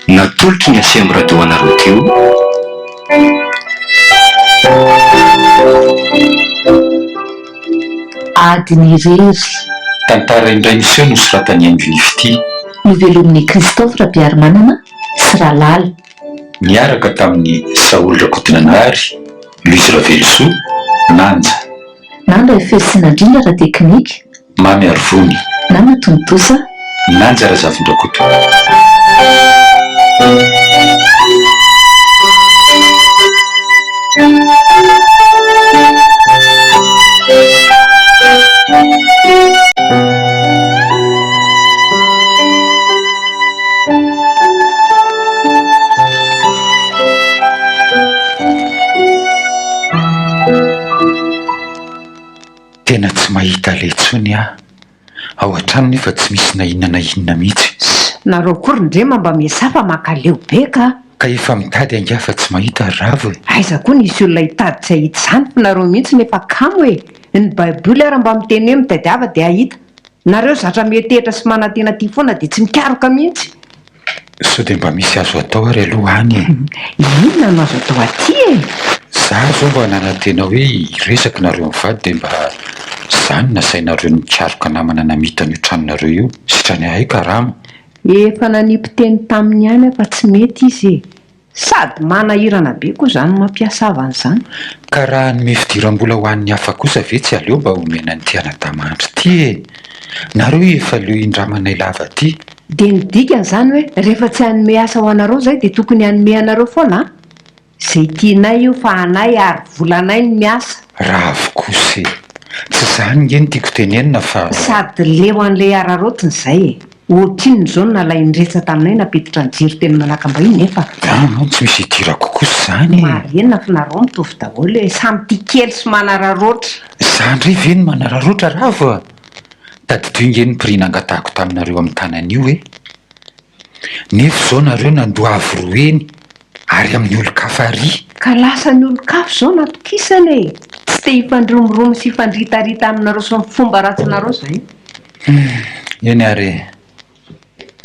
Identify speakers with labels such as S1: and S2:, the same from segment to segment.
S1: Natolotry ny Aceem Radio anareo teo.
S2: Adiny irery.
S1: Tantara indray miseho nosoratan'i Haingo Fitia.
S2: Novelomin'i Christophe Rabearimanana sy Ralala.
S1: Niaraka tamin'i Saholy Rakotonanahary, Luce Ravelosoa, Nanja.
S2: Nandray feo sy nandrindra ara-teknika.
S1: Mamy Arivony.
S2: Nanatontosa.
S1: Nanja Razafindrakoto. Tena tsy mahita aleha intsony aho. Ao an-trano nefa tsy misy na inona na inona mihitsy.
S3: Nareo koa ry Ndrema mba miezà fa mankaleo be ka!
S1: Ka efa mitady angaha fa tsy mahita ry Ravo e!
S3: Aiza koa nisy olona hitady tsy hahita izany fa nareo mihitsy no efa kamo e! Ny baiboly ara mba miteny hoe mitadiava dia hahita. Nareo zatra mihetehitra sy manantena tia foana dia tsy mikaroka mihitsy.
S1: Sao dia mba misy azo atao ary aloha any e!
S3: Inona no azo atao aty e?
S1: Za zao mba nanantena hoe hiresaka nareo mivady dia mba za no nasainareo nikaroka namana namita an'io tranonareo io, sitrany ahay karama.
S3: Efa nanipy teny taminy ihany aho fa tsy mety izy e! Sady manahirana be koa izany mampiasa havana izany.
S1: Ka raha hanome fidiram-bola ho an'ny hafa kosa ve tsy aleo mba omena an'ity anadahy-mahantra ity e! Nareo efa leo indramanay lava ity.
S3: Dia ny dikany izany hoe rehefa tsy hanome asa ho anareo izay dia tokony hanome anareo foana an! Izay tianay io fa anay ary volanay ny miasa.
S1: Ravo kosa e! Tsy izany nge no tiako tenenina fa.
S3: Sady leo an'ilay araraotina izay e! Ohatrinona izao no nalain'i Retsa taminay nampiditra ny jiro teny Manakambahiny nefa.
S1: An an, tsy misy idirako kosa izany e!
S3: Marina fa nareo mitovy daholo e! Samy tia kely sy manararaotra.
S1: Za ndray ve no manararaotra Ravo a! Tadidio nge ny prix nangatahako taminareo amin'ny tanana io e! Nefa izao nareo nandoa avo roa heny ary amin'ny olon-kafa ary.
S3: Ka lasa ny olon-kafa izao natokisana e! Tsy te hifandromoromo sy hifandritarita aminareo sy ny fomba ratsinareo zahay.
S1: Humm, eny ary e!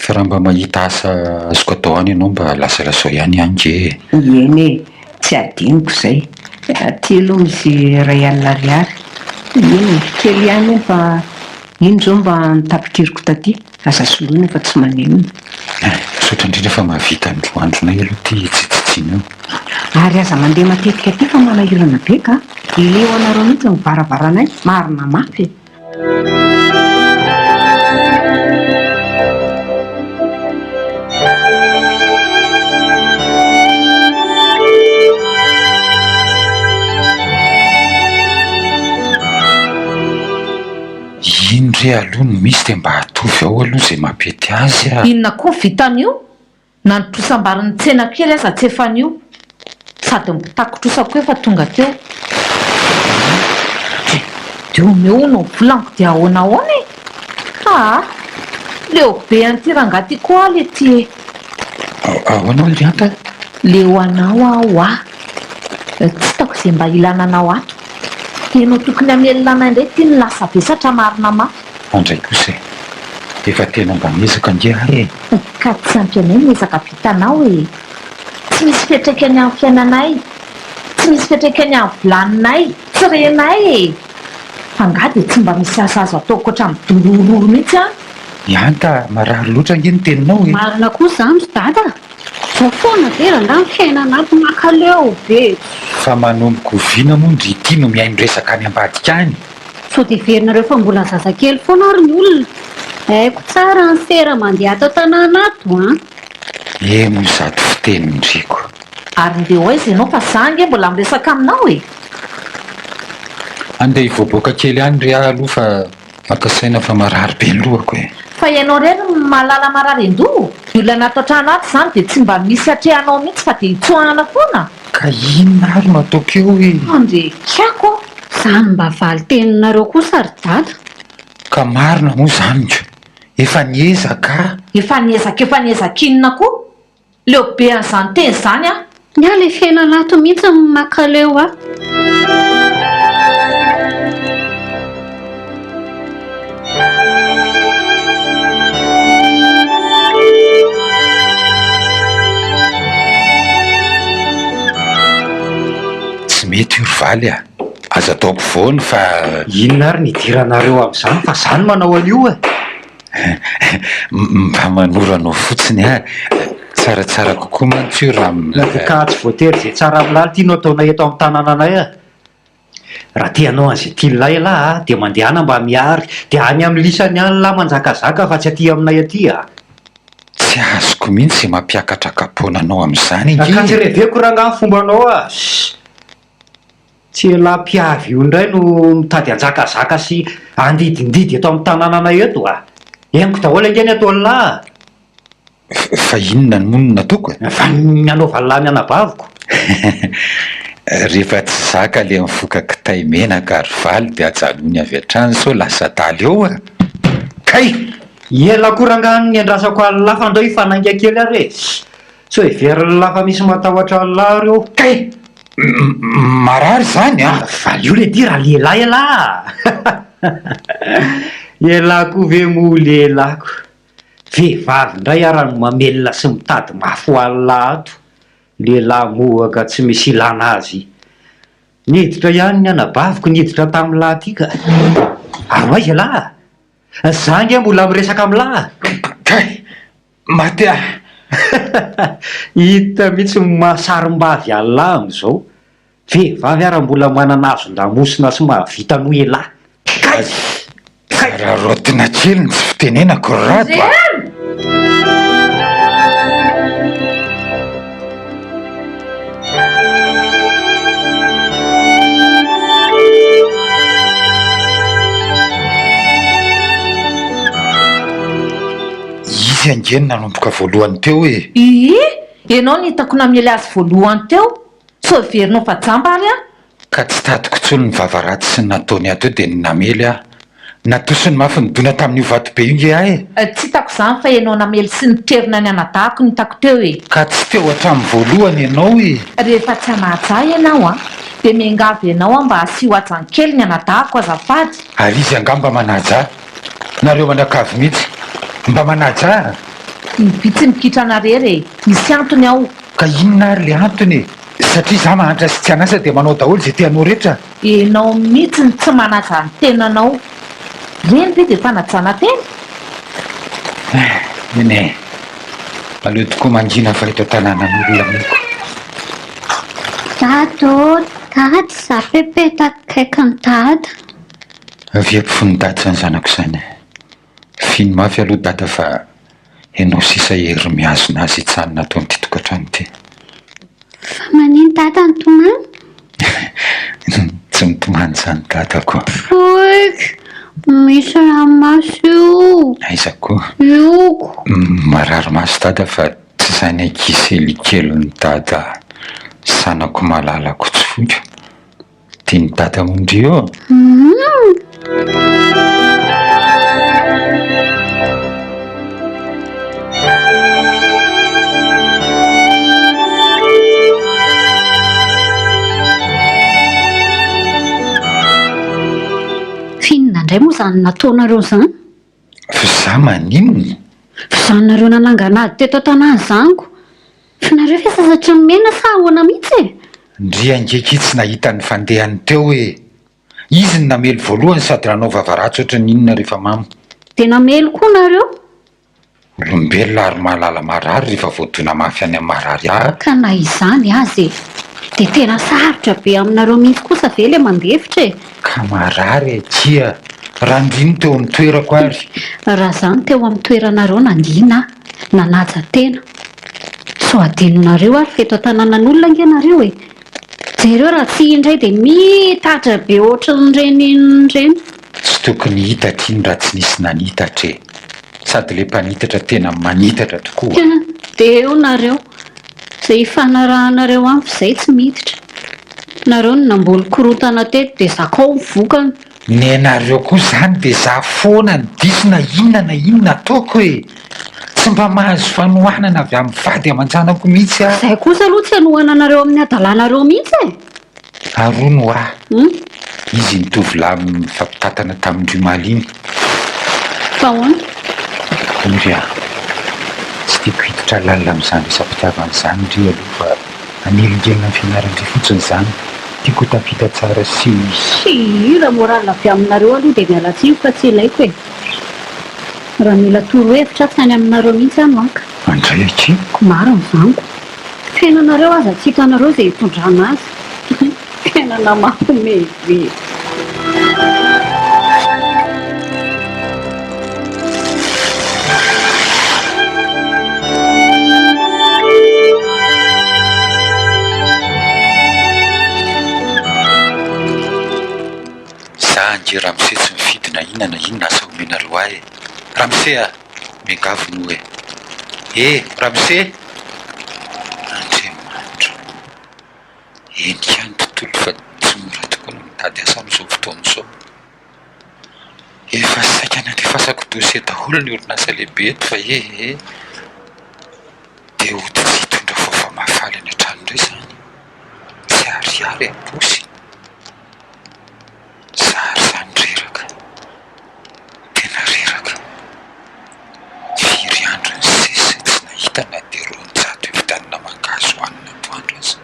S1: Fa raha mba mahita asa azoko atao any ianao mba lazalazao ihany ange e!
S3: Eny e! Tsy adinoko izay. Aty aloha misy iray alina ariary. Eny e! Kely ihany iny fa iny izao mba nitapikiriko taty. Aza soloina fa tsy maninona.
S1: Eh, misaotra indrindra fa mahavita ny roa andronay aloha ity hitsitsitsiana io.
S3: Ary aza mandeha matetika aty fa manahirana be ka! Leo anareo mihitsy ny varavaranay, marina mafy e!
S1: Ino re aloha no misy dia mba atovy ao aloha izay mampety azy a!
S2: Inona koa vitan'io? Na ny trosam-barin'ny tsena kely aza tsy efan'io. Sady ny mpitaky trosa koa efa tonga teo. Dia dia omeo hono ny volaniko dia ahoana ahoana e! Aa! Leo be an'ity rangahy ity koa aho letia e!
S1: Ahoana hoy ry Anta?
S2: Leo anao aho hoa! Tsy hitako izay mba ilana anao ato. Ianao tokony hamelona anay indray ity no lasa vesatra marina mafy.
S1: Andray kosa e! Efa tena mba miezaka ange aho e!
S2: Ka tsy ampy anay ny ezaka vitanao e! Tsy misy fiantraikany amin'ny fiainanay, tsy misy fiantraikany amin'ny vilaninay, tsy renay e! Fa angaha dia tsy mba misy asa azo atao ankoatra ny dorororo mihitsy an!
S1: Ihanta, marary loatra ange ny teninao e!
S4: Marina koa izany ry dada a! Zao foana ve rangaha ny fiainana ato makaleo be.
S1: Fa manomboka oviana moa ndry ity no mihaino resaka any ambadika any?
S4: Sao dia heverinareo fa mbola zazakely foana ary ny olona? Haiko tsara ny sera mandeha ato an-tanàna ato an!
S1: Eh moa izato fitenin-driko.
S2: Ary ndeha ho aiza ianao fa za ange mbola miresaka aminao e!
S1: Andeha hivoaboaka kely any re aho aloha fa Maka saina fa marary be ny lohako e.
S2: Fa ianao irery no mahalala marary an-doha? Ny olona ato an-trano ato izany dia tsy mba misy atrehanao mihitsy fa dia itsoahana foana?
S1: Ka inona ary no ataoko eo e?
S2: Andrekiako a!
S4: Izany mba valin-teninareo kosa ry dada.
S1: Ka marina moa izany ko! Efa niezaka aho.
S2: Efa niezaka efa niezaka inona koa? Leo be an'izany teny izany aho.
S4: Ny ahy le fiainana ato mihitsy no makaleo ahy.
S1: mety io ry valy a! Aza atao ampovoany fa.
S5: Inona ary ny idiranareo amin'izany fa za no manao an'io e!
S1: Mba manoro anao fotsiny aho, tsaratsara kokoa mantsy io raha.
S5: Ka tsy voatery izay tsara amin'ny lahy ity no ataonay eto amin'ny tanànanay a! Raha te hanao an'izay tian'lah elah a, dia mandehana mba mihary, dia any amin'ny lisany any lah manjakazaka fa tsy aty aminay aty a!
S1: Tsy azoko mihitsy izay mampiakatra kapoana anao amin'izany ange
S5: Ka tsy
S1: e!
S5: reveko rangaha ny fombanao a! Ssss! Tsy elah mpiavy io indray no mitady hanjakazaka sy handidindidy eto amin'ny tanànanay eto a! Henoko daholo ange ny ataon'lah a!
S1: Fa inona moa no nataoko e?
S5: Fa ny nanaovan'lah ny anabaviko.
S1: Rehefa tsy zaka le mifoka kitay menaka ry valy de ajanony avy hatrany sao lasa adala eo a! Kay!
S5: Ela koa rangaha ny niandrasako an'lah fa ndao hifanainga kely ary e! Sao heverin'lah fa misy matahotra an'lah ary eo.
S1: Kay! Marary izany an!
S5: Valio le ty raha lehilahy elah a! Elah koa ve moa lehilahiko? Vehivavy indray ara no mamelona sy mitady mafy ho an'lah ato, lehilahy mohaka tsy misy ilana azy. Niditra ihany ny anabaviko niditra tamin'lah aty ka. Ary ho aiza elah? Za nge mbola miresaka amin'lah.
S1: Kay! Maty aho!
S5: Hita mihitsy ny maha sarim-bavy an'lah amin'izao. Vehivavy ara mbola manana hazon-damosina sy mahavita noho elah.
S1: Kay! Kay! Araraotina kely ny tsy fitenenako ry Rado a! Izy ange no nanomboka voalohany teo e!
S2: Ii, Ianao no hitako namely azy voalohany teo. Sao heverinao fa jamba ary aho?
S1: Ka tsy tadiko intsony ny vava ratsy sy ny nataony ahy teo dia ny namely ahy. Natosiny mafy nidona tamin'io vatobe io nge ahy
S2: e! Tsy hitako izany fa ianao namely sy nitrerona ny anadahiko no hitako teo e!
S1: Ka tsy teo hatramin'ny voalohany ianao e!
S2: Rehefa tsy hanaja ahy ianao an, dia miangavy anao aho mba asio hajany kely ny anadahiko azafady!
S1: Ary izy angaha mba manaja ahy? Nareo manakavy mihitsy mba manaja ahy?
S2: Ny vy tsy mikitrana rery e! Misy antony ao!
S1: Ka inona ary le antony e? Satria za mahantra sy tsy an'asa dia manao daholo izay tianao rehetra?
S2: Enao mihitsy no tsy manaja ny tenanao. Reny ve dia fanajana tena?
S1: Eny e! Aleo tokoa mangina fa eto an-tanànan'olona amiko.
S4: Dada ô, dada, za pepeta akaikin'i dada.
S1: Avia ampofoan'i dada izany zanako izany. Fino mafy aloha dada fa ianao sisa hery mihazona azy hijanona ato amin'ity tokantrano ity.
S4: Fa manino dada nitomany?
S1: Tsy mitomany izany dadako.
S4: Foiko, misy ranomaso io.
S1: Aiza koa?
S4: Io ko.
S1: Marary maso dada fa tsy izany ankizy kelin'i dada zanako malalako tsy foiko. Tian'i dada hono ndry ô!
S4: F'inona indray moa izany nataonareo izany?
S1: F'izaho maninona?
S4: F'izany nareo nanangana ady teto an-tanàna izany ko! F'nareo ve sasatry ny mena sa ahoana mihitsy e?
S1: Ndry ange ki tsy nahita ny fandehany teo e! Izy no namely voalohany sady nanao vava ratsy ohatran'ny inona rehefa mamo.
S4: Dia namely koa nareo?
S1: Olombelona ary mahalala marary rehefa voadona mafy any amin'ny marary a!
S4: Ka na izany aza e! Dia tena sarotra be aminareo mihitsy kosa ve ilay mandefitra e?
S1: Ka marary akia! Raha ndry no teo amin'ny toerako ary.
S4: Raha za no teo amin'ny toeranareo nangina aho, nanaja tena. Sao adinonareo ary fa eto an-tanànan'olona ange nareo e! Jereo raha tsy indray dia mitatra be ohatran'ireny ireny.
S1: Tsy tokony hitatra iny raha tsy nisy nanitatra e! Sady le mpanitatra tena manitatra tokoa.
S4: Dia eo nareo. Izay ifanarahanareo amiko izay tsy miditra. Nareo no namboly korontana teto dia zakao ny vokany.
S1: Nenareo koa zany de za foana no diso na inona na inona ataoko e! Tsy mba mahazo fanohanana avy amin'ny vady aman-janako mihitsy aho.
S4: Zay kosa aloha tsy hanohana anareo amin'ny hadalanareo mihitsy e!
S1: Ary hono hoa, izy iny tovolahy nifampitantana tamin-dry omaly iny.
S4: Fa ahoana?
S1: Ndry a! Tsy tiako hiditra lalina amin'izany resa-pitiavana izany ndry aloha fa hanelingelina ny fianaran-dry fotsiny izany. Tiako ho tafita tsara sy.
S4: Sy hira moral avy aminareo aloha dia miala tsiny fa tsy ilaiko e. Raha mila torohevitra aho tsy any aminareo mihitsy aho no haka.
S1: Andray akia.
S4: Marina izany. Fiainanareo aza tsy hitanareo izay hitondrana azy. Fiainana mampiomehy be.
S1: Za ange ramose tsy mifidy na inona na inona asa omenareo ahy e! Ramose a! Miangavy moa e! Eh! Ramose! Andriamanitra ô! Eny ihany tontolo fa tsy mora tokoa ny mitady asa amin'izao fotoana izao. Efa saika nandefasako dossier daholo ny orinasa lehibe eto fa eh eh! Dia hody tsy hitondra vaovao mahafaly any an-trano indray izany. Tsy ariary am-paosy. Zary izany reraka. Tena reraka. Firy andro nisesy tsy nahita na dia 200 hividianana mangahazo hohanina atoandro aza.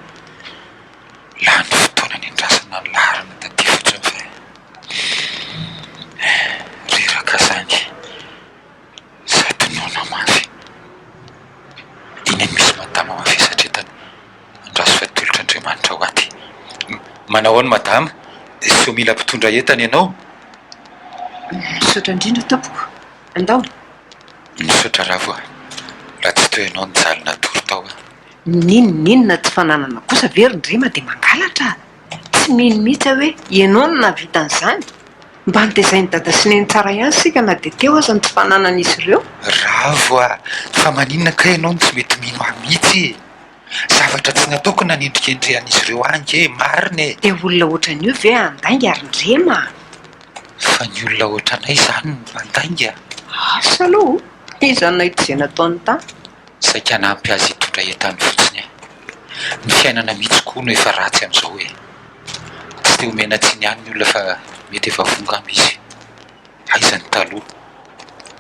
S1: Lany fotoana niandrasana ny laharana taty fotsiny fa reraka izany sady noana mafy. Iny misy madama mavesatra entana. Andraso fa atolotr'Andriamanitra ho aty. Manao ahoana madama? Sao mila mpitondra entana ianao?
S3: Misaotra indrindra tompoko. Andao.
S1: Misaotra Ravo a! Raha tsy teo ianao nijaly natory tao aho.
S3: N'inon'inona tsy fananana kosa ve ry Ndrema dia mangalatra a! Tsy mino mihitsy aho hoe ianao no nahavita an'izany. Mba notezain'i Dada sy Neny tsara ihany isika na dia teo aza ny tsy fananan'izy ireo.
S1: Ravo a! Fa maninona kay ianao no tsy mety mino ahy mihitsy e? Zavatra tsy nataoko nanendrikendrehan'izy ireo ahy ange e! Marina e!
S3: Dia olona ohatran'io ve handainga ry Ndrema a!
S1: Fa ny olona ohatranay izany no mpandainga?
S3: Asa aloha o! Iza no nahita izay nataony tany?
S1: Saika hanampy azy hitondra entany fotsiny aho. Ny fiainana mihitsy koa no efa ratsy amin'izao e! Tsy te homena tsiny ihany ny olona fa mety efa voa angamba izy. Aiza ny taloha?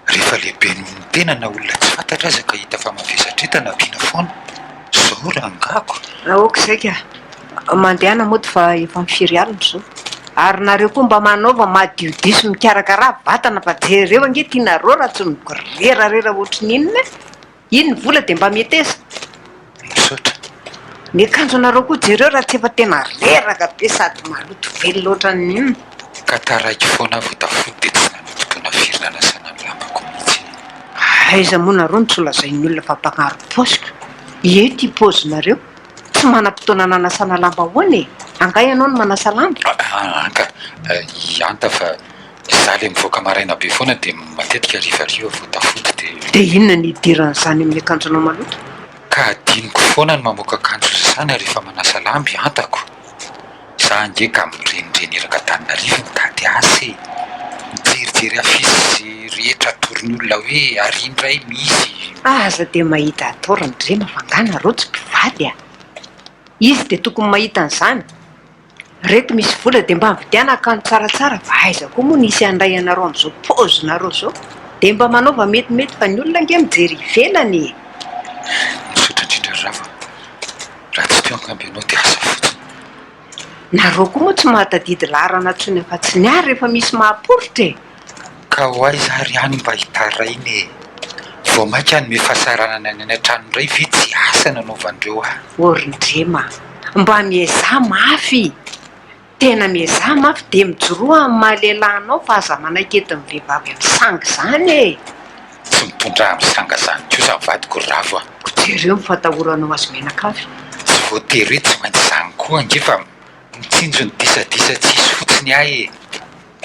S1: Rehefa lehibe noho ny tena na olona tsy fantatra aza ka hita fa mavesatra entana ampiana foana. Zao rangako.
S3: Aoka izay ka! Mandehana mody fa efa mifiry alina izao. Ary nareo koa mba manaova madiodio sy mikarakara vatana fa jereo ange ity nareo raha tsy migorerarera ohatry ny inona e! Iny ny vola dia mba meteza.
S1: Misaotra.
S3: Ny akanjonareo koa jereo raha tsy efa tena reraka be sady maloto velona ohatran'ny inona.
S1: Ka taraiky foana aho vao tafody dia tsy nanam-potoana firy nanasana ny lambako mihitsy.
S3: Aiza moa nareo no tsy holazain'ny olona fa mpangarom paosiko. Ie ity paozinareo. Tsy manam-potoana nanasana lamba ahoana e? Angaha ianao no manasa lamba?
S1: Anka, i Anta fa Za le mivoaka maraina be foana dia matetika harivariva vao tafody dia.
S3: Dia inona ny idiran'izany amin'ny akanjonao maloto?
S1: Ka adinoko foana ny mamoaka akanjo sasana rehefa manasa lamba i Antako. Za ange ka mirenireny eraka Antananarivo mitady asa e! Mijerijery affiche rehetra atoron'ny olona hoe ary indray misy.
S3: Aza dia mahita atao ry Ndrema fa nga nareo tsy mpivady a! Izy dia tokony mahita an'izany. Reto misy vola dia mba mividiana akanjo tsaratsara fa aiza koa moa no hisy handray anareo amin'izao paozinareo izao. Dia mba manaova metimety fa ny olona ange mijery ivelany e!
S1: Misaotra indrindra ry Rava. Raha tsy teo angamba ianao dia asa fotsiny.
S3: Nareo koa moa tsy mahatadidy laharana intsony afa-tsy ny ahy rehefa misy mahaporitra e!
S1: Ka ho aiza ary any mba hitaraina e! Vao mainka hanome fahasahiranana ny any an-trano indray ve tsy asa nanaovan'ireo ahy?
S3: Ô ry Ndrema a! Mba miezaha mafy! Tena miezaha mafy dia mijoroa amin'ny maha lehilahy anao fa aza manaiky entin'ny vehivavy amin'ny sanga izany e!
S1: Tsy mitondra ahy amin'ny sanga izany kosa ny vadiko ry Ravo a!
S3: Koa jereo ny fatahoranao azy mianakavy.
S1: Tsy voatery hoe tsy maintsy izany koa ange fa mitsinjo ny disadisa tsy hisy fotsiny ahy e!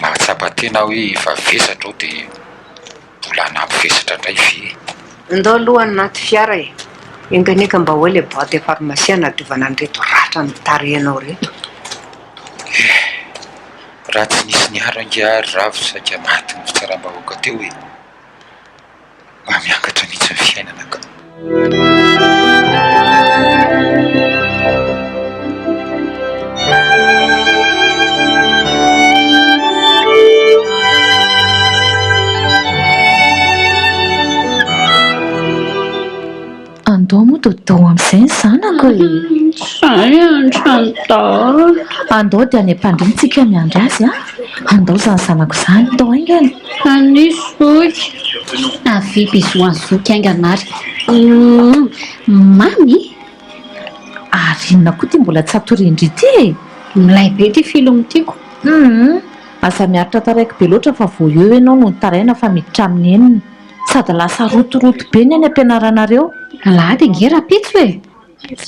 S1: Mahatsapa tena aho hoe efa vesatra aho dia mbola hanampy vesatra indray ve?
S3: Ndao aloha anaty fiara e! Enga anie ka mba ho eo ilay boite pharmacie hanadiovana an'ireto ratra ny tarehinao ireto.
S1: Eh! Raha tsy nisy niaro ange aho ry Ravo saika matin'ny fitsaram-bahoaka teo e! Mba miakatra mihitsy ny fiainana ka.
S2: Andao moa dodô amin'izay ny zanako e!
S4: Zay. Miandry an'i Dada.
S2: Andao dia any am-pandriana tsika miandry azy a! Andao izany zanako izany, ndao haingana.
S4: Anio zoky. Avia bisous an'i zoky haingana ary. Humm mamy.
S2: Ary inona koa ity mbola tsy hatorian-dry ity e?
S4: Milay be ity film ity ko.
S2: Humm aza miaritra taraiky be loatra fa vao eo ianao no nitaraina fa miditra amin'ny enina. Sady lasa rotoroto be ny any am-pianaranareo.
S4: Alahady ange rahampitso e!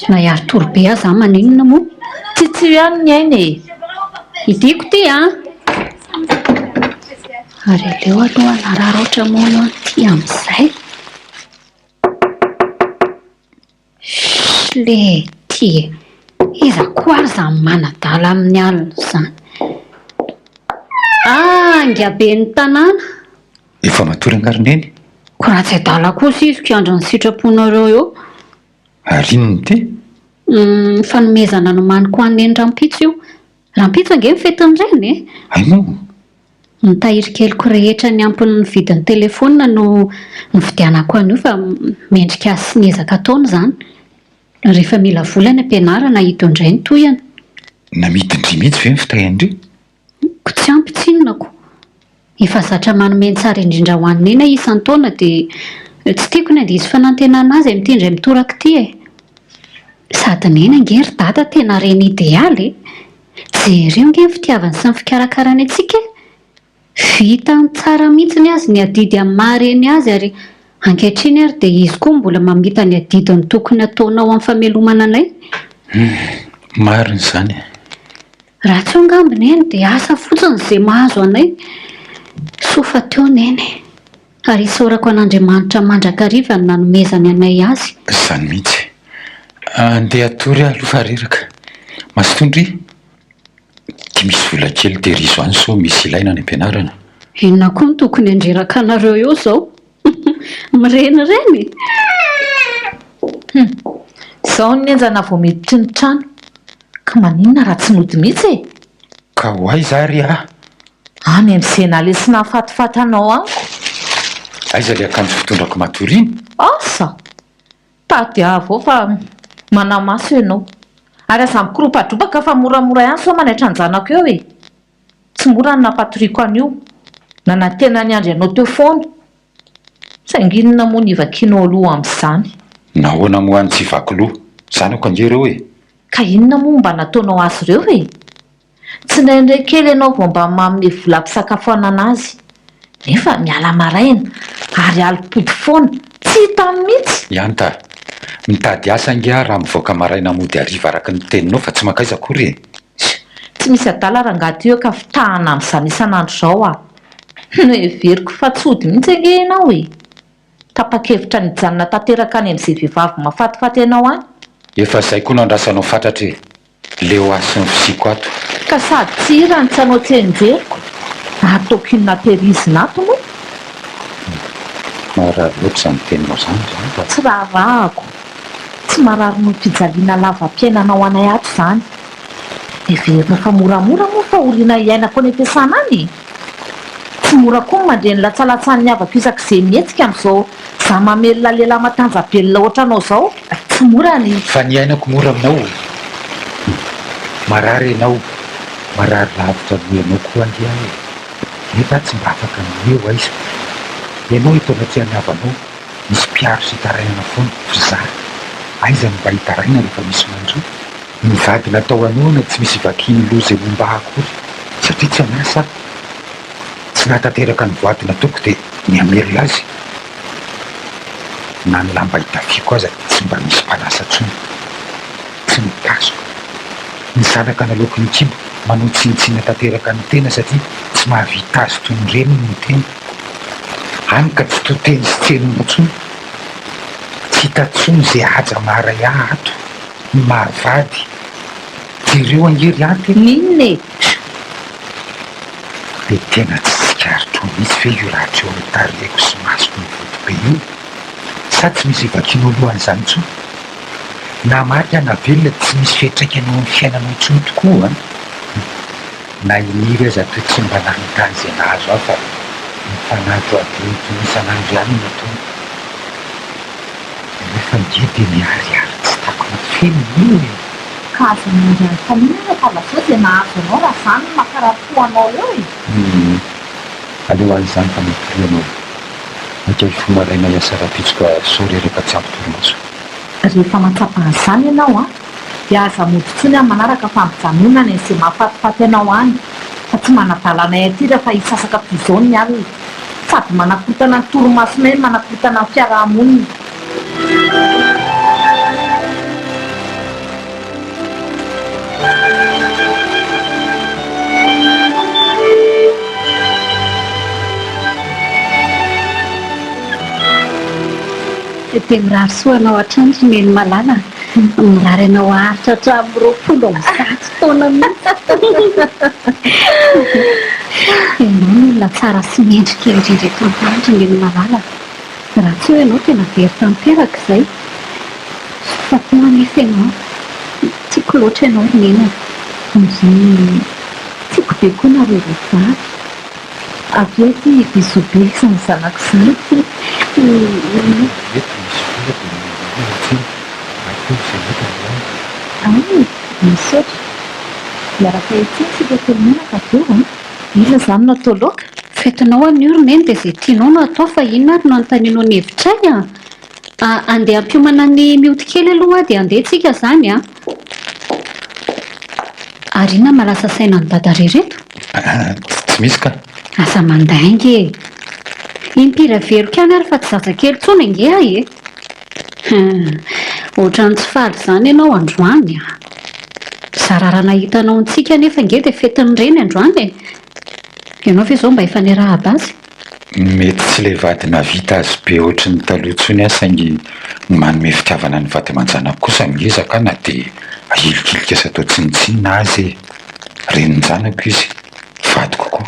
S4: Na hiari-tory be aza aho maninona moa?
S2: Tsitsio ihany ny aina e!
S4: Hidiako ity an! Ary aleo aloha hanararaotra mono an'ity amin'izay. Shh lety e! Iza koa ary izany manadala amin'ny alina izany? Ah, ingaben'ny tanàna!
S1: Efa matory angaha ry Neny?
S4: Ko raha tsy adala kosa izy ko hiandry ny sitraponareo eo.
S1: Ary inona ity?
S4: Humm, fanomezana nomaniko ho an'i Neny rahampitso io. Rahampitso ange ny fetin'ny reny e!
S1: Hay moa!
S4: Ny tahiry keliko rehetra niampy ny vidin'ny telefaonina no nividianako an'io fa mendrika azy sy ny ezaka ataony izany. Rehefa mila vola any am-pianarana ito indray no tohina.
S1: Namidin-dry mihitsy ve ny fitahian-dry?
S4: Ko tsy ampy tsinona ko. Efa zatra manome ny tsara indrindra ho an'i Neny aho isan-taona dia tsy tiako ny handiso fanantenana azy amin'ity indray mitoraka ity e. Sady Neny ange ry Dada tena reny idealy e. Jereo ange ny fitiavany sy ny fikarakarany antsika e! Vitany tsara mihitsy ny azy ny adidy amin'ny maha reny azy ary ankehitriny ary dia izy koa mbola mamita ny adidiny tokony hataonao amin'ny famelomana anay.
S1: Humm, marina izany e!
S4: Raha tsy eo angamba Neny dia asa fotsiny izay mahazo anay. Soa fa teo Neny e! Ary isaorako an'Andriamanitra mandrakariva ny nanomezany anay azy.
S1: Izany mihitsy. Andeha hatory aho aloha fa reraka. Mazotoa ndry. Ity misy vola kely tehirizo any sao misy ilaina any am-pianarana.
S4: Inona koa no tokony handreraka anareo eo izao? Mirenireny?
S2: Hum. Izao ny henjana vao miditry ny trano. Ka maninona raha tsy nody mihitsy e?
S1: Ka ho aiza ary aho?
S2: Any amin'izay nalesy nahafatifaty anao any ko.
S1: Aiza ilay akanjo fitondrako matory iny?
S2: Asa! Tadiavo ao fa manamaso ianao. Ary aza mikoropadropaka fa moramora ihany sao manaitra an-janako eo e! Tsy mora ny nampatoriako an'io. Nanantena niandry anao teo foana. Saingy inona moa ny hivakianao loha amin'izany?
S1: Nahoana moa aho no tsy hivaky loha? Zanako ange ireo e!
S2: Ka inona moa no mba nataonao azy ireo e? Tsindraindray kely ianao vao mba manome vola ampisakafoanana azy. Nefa miala maraina ary alim-pody foana, tsy hitany mihitsy.
S1: Ihanta, mitady asa ange aho raha mivoaka maraina mody hariva araka ny teninao fa tsy mankaiza akory e!
S2: Tsy misy adala rangahy ty eo ka fitahana amin'izany isan'andro izao aho. Noheveriko fa tsy hody mihitsy ange ianao e! Tapa-kevitra ny hijanona tanteraka any amin'izay vehivavy mahafatifaty anao any.
S1: Efa izay koa no andrasanao fatratra e! Leo ahy sy ny fisiako ato.
S2: Ka sady tsy hira no tsy hanao tsianjeriko, ataoko inona tehirizina ato moa?
S1: Maharary loatra izany teninao izany ry Anta.
S2: Tsy raharahako. Tsy marary noho ny fijaliana lava-piainana ho anay ato izany. Heverina fa moramora moa ny fahoriana iainako any am-piasana any e! Tsy mora koa ny mandre ny latsalatsan'ny havako isak'izay mihetsika amin'izao za mamelona lehilahy matanja-belona ohatranao izao. Tsy mora ny.
S1: Fa ny iainako mora aminao o! Marary ianao, marary lavitra noho ianao koa ange aho e! Nefa aho tsy mba afaka ny hoe ho aiza. Ianao eto anatrehan'ny havanao, misy mpiaro sy itarainana foana, f'izaho, aiza no mba hitaraina rehefa misy manjo? Ny vady natao hanohana tsy misy ivakian'ny loha izay momba ahy akory, satria tsy an'asa aho. Tsy nahatanteraka ny voady nataoko dia ny hamelona azy. Na ny lamba itafiako aza tsy mba misy mpanasa intsony. Tsy mikasoka. Ny zanaka naloaky ny kibo manao tsinontsinona tanteraka ny tena satria tsy mahavita azy toy ny reniny ny tena. Hany ka tsy to teny sy tsy henoina intsony. Tsy hita intsony izay haja maharay ahy ato. Ny mahavady. Jereo ange ry Anta e!
S2: N'inona e?
S1: Dia tena tsy tsikaritrao mihitsy ve io ratsy eo amin'ny tarehiko sy masoko mivoto be io? Sa tsy misy ivakianao loha an'izany intsony? Na maty aho na velona tsy misy fiantraikany eo amin'ny fiainanao intsony tokoa an! Na i Niry aza toa tsy mba nanontany izay nahazo ahy fa mifanadrohadrohy toy ny isan'andro ihany no ataony. Nefa ange dia miharihary tsy takona feno io e!
S2: Ka aza miandry anontaniana fa lazao izay nahazo anao raha izany no mankarary fo anao eo e!
S1: Humm. Aleo any izany fa matoria ianao. Maika hifoha maraina hiasa rahampitso ka sao reraka tsy ampy torimaso.
S2: Rehefa mahatsapa an'izany ianao an, dia aza mody intsony amin'ny manaraka fa mijanona any amin'izay mahafatifaty anao any fa tsy manadala anay aty rehefa hisasaka toy izao ny alina. Sady manakorontana ny torimasonay no manakorontana ny fiaraha-monina.
S4: Dia mirary soa anao hatrany ry Neny malala a! Mirary anao haharitra hatramin'ny 120 taona mihitsy. Ianao no olona tsara sy mendrika indrindra eto an-tany ry Neny malala a! Raha tsy eo ianao tena very tanteraka izay. Fa teo anefa ianao. Tiako loatra ianao ry Neny a!
S2: Ndrii! Tiako be koa nareo roa vavy. Avia aty bisous be sy ny zanako izany.
S1: Mety misy vola dia mandeha miantsena, atoro izay mety androany.
S2: Ay! Misaotra. Miaraka hiantsena isika telo mianaka avy eo an! Inona izany no atao laoka?
S4: Fetinao anio ry Neny dia izay tianao no atao fa inona ary no anontanianao ny hevitray an! Andeha hampiomana ny mioty kely aloha aho dia andeha tsika izany an! Ary inona mahalasa saina an'i Dada re reto?
S1: Tsy misy ka!
S4: Aza mandainga e! Impiry averiko ihany ary fa tsy zazakely intsony ange aho e! Hum, ohatran'ny tsy faly izany ianao androany an! Zara raha nahita anao ntsiky anefa ange dia fetin'ny reny androany e! Ianao ve izao mba efa niarahaba azy?
S1: Mety tsy ilay vady nahavita azy be ohatry ny taloha intsony aho saingy ny manome fitiavana ny vady aman-janako kosa miezaka aho na dia ahilikilika sy atao tsinontsinona aza e! Renin-janako izy, vadiko koa,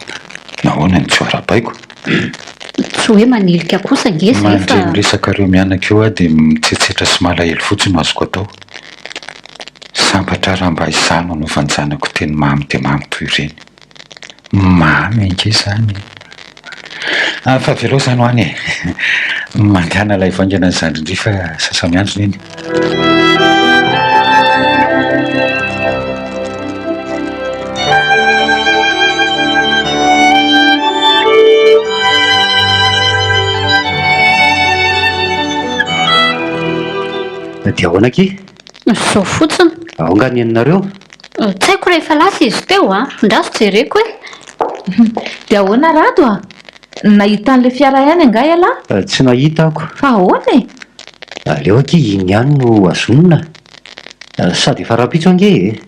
S1: nahoana no tsy ho arahabaiko?
S4: Tsy hoe manilika kosa ange izay fa.
S1: Mandre ny resakareo mianaka eo aho dia mitsetsetra sy malahelo fotsiny no azoko atao. Sambatra raha mba izaho no anaovan-janako teny mamy dia mamy toy ireny. Mamy ange izany e! Ah, fa avelao izany ho any e! Mandehana ilay vaingana ny zandrin-dry fa sasa-miandry neny.
S5: Dia ahoana akia?
S4: Izao fotsiny.
S5: Ao nga ny aninareo?
S4: Tsy haiko raha efa lasa izy teo a! Andraso jereko e!
S2: Dia ahoana Rado a? Nahita an'ilay fiara ihany angaha ialahy?
S5: Tsy nahita ako.
S2: Fa ahoana e?
S5: Aleo akia iny ihany no hazonina. Sady efa rahampitso ange e!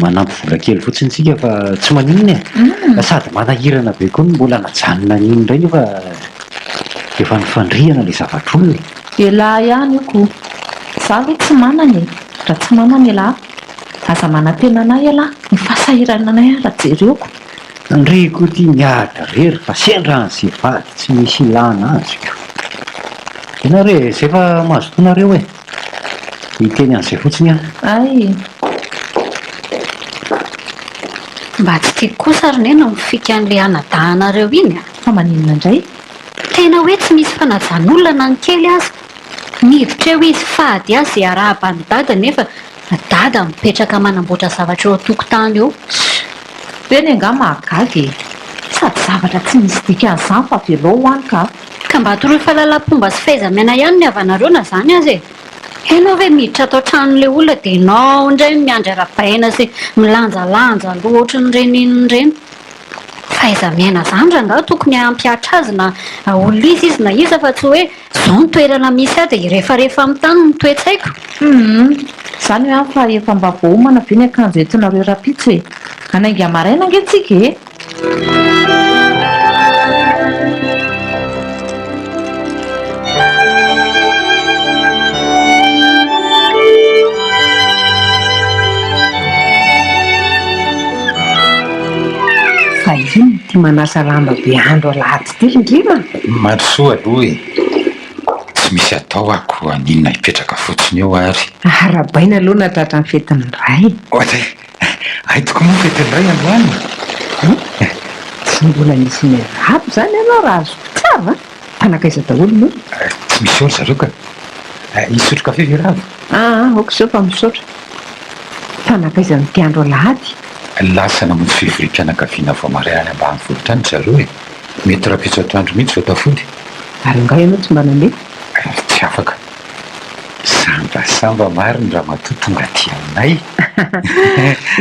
S5: Manampy vola kely fotsiny tsika fa tsy maninona e! Sady manahirana be koa ny mbola najanona an'iny indray nefa efa nifandrihana ilay zavatr'olona.
S2: Elah ihany io ko! Za aloha tsy manana e! Raha tsy manana elah, aza manantena anah elah, ny fahasahirananay ara jereo ko!
S5: Ndry koa ty miady rery fa sendra an'ze vady tsy misy ilana azy ko! Tena re zay fa mazotoa nareo e! Hiteny an'izay fotsiny aho.
S2: Hay!
S4: Mba tsy tiako kosa ry neny ny mifika an'ilay anadahinareo iny a!
S2: Fa maninona indray?
S4: Tena hoe tsy misy fanajan'olona na ny kely aza. Miditra eo izy fady azy izay arahaba an'i Dada nefa Dada mipetraka manamboatra zavatra eo an-tokotany eo.
S2: Teny angaha mahagaga e! Sady zavatra tsy misy dikany izany fa avelao ho any ka!
S4: Ka mba atoroy fahalalam-pomba sy fahaiza-miaina ihany ny havanareo na izany aza e! Enao ve miditra ato an-tranon'ilay olona dia enao indray no miandry arabaina sy milanjalanja loha ohatran'ireny inona ireny? Fahaiza-miaina izany rangaha tokony hampihatra azy na olona iza izy na iza fa tsy hoe izao ny toerana misy ahy dia hirefarefa amin'ny tany ny toe-tsaiko.
S2: Humm! Izany hoe fa efa mba voaomana ve ny akanjo entinareo rahampitso e? Hanainga maraina ange tsika e!
S3: Fa inona ity manasa lamba be andro alahady ity ry Ndrima?
S1: Mandrosoa aloha e! Tsy misy atao aho koa haninona hipetraka fotsiny eo ary.
S3: Arahabaina aloha nahatratra ny fetin'ny ray.
S1: Oadray! Hay tokoa moa fetin'ny ray androany e!
S3: Tsy mbola nisy niarahaba izany ianao raha azoko tsara an! Fa nankaiza daholo moa?
S1: Tsy misy eo ry zareo ka! Hisotro kafe ve Ravo?
S3: Aa, aoka izao fa misaotra. Fa nankaiza amin'ity andro alahady?
S1: Lasa namonjy fivoriam-pianakaviana vao maraina any ambanivohitra any ry zareo e! Mety rahampitso atoandro mihitsy vao tafody.
S3: Ary angaha ianao tsy mba nandeha?
S1: Tsy afaka. Sambasamba marina ramatoa tonga aty aminay.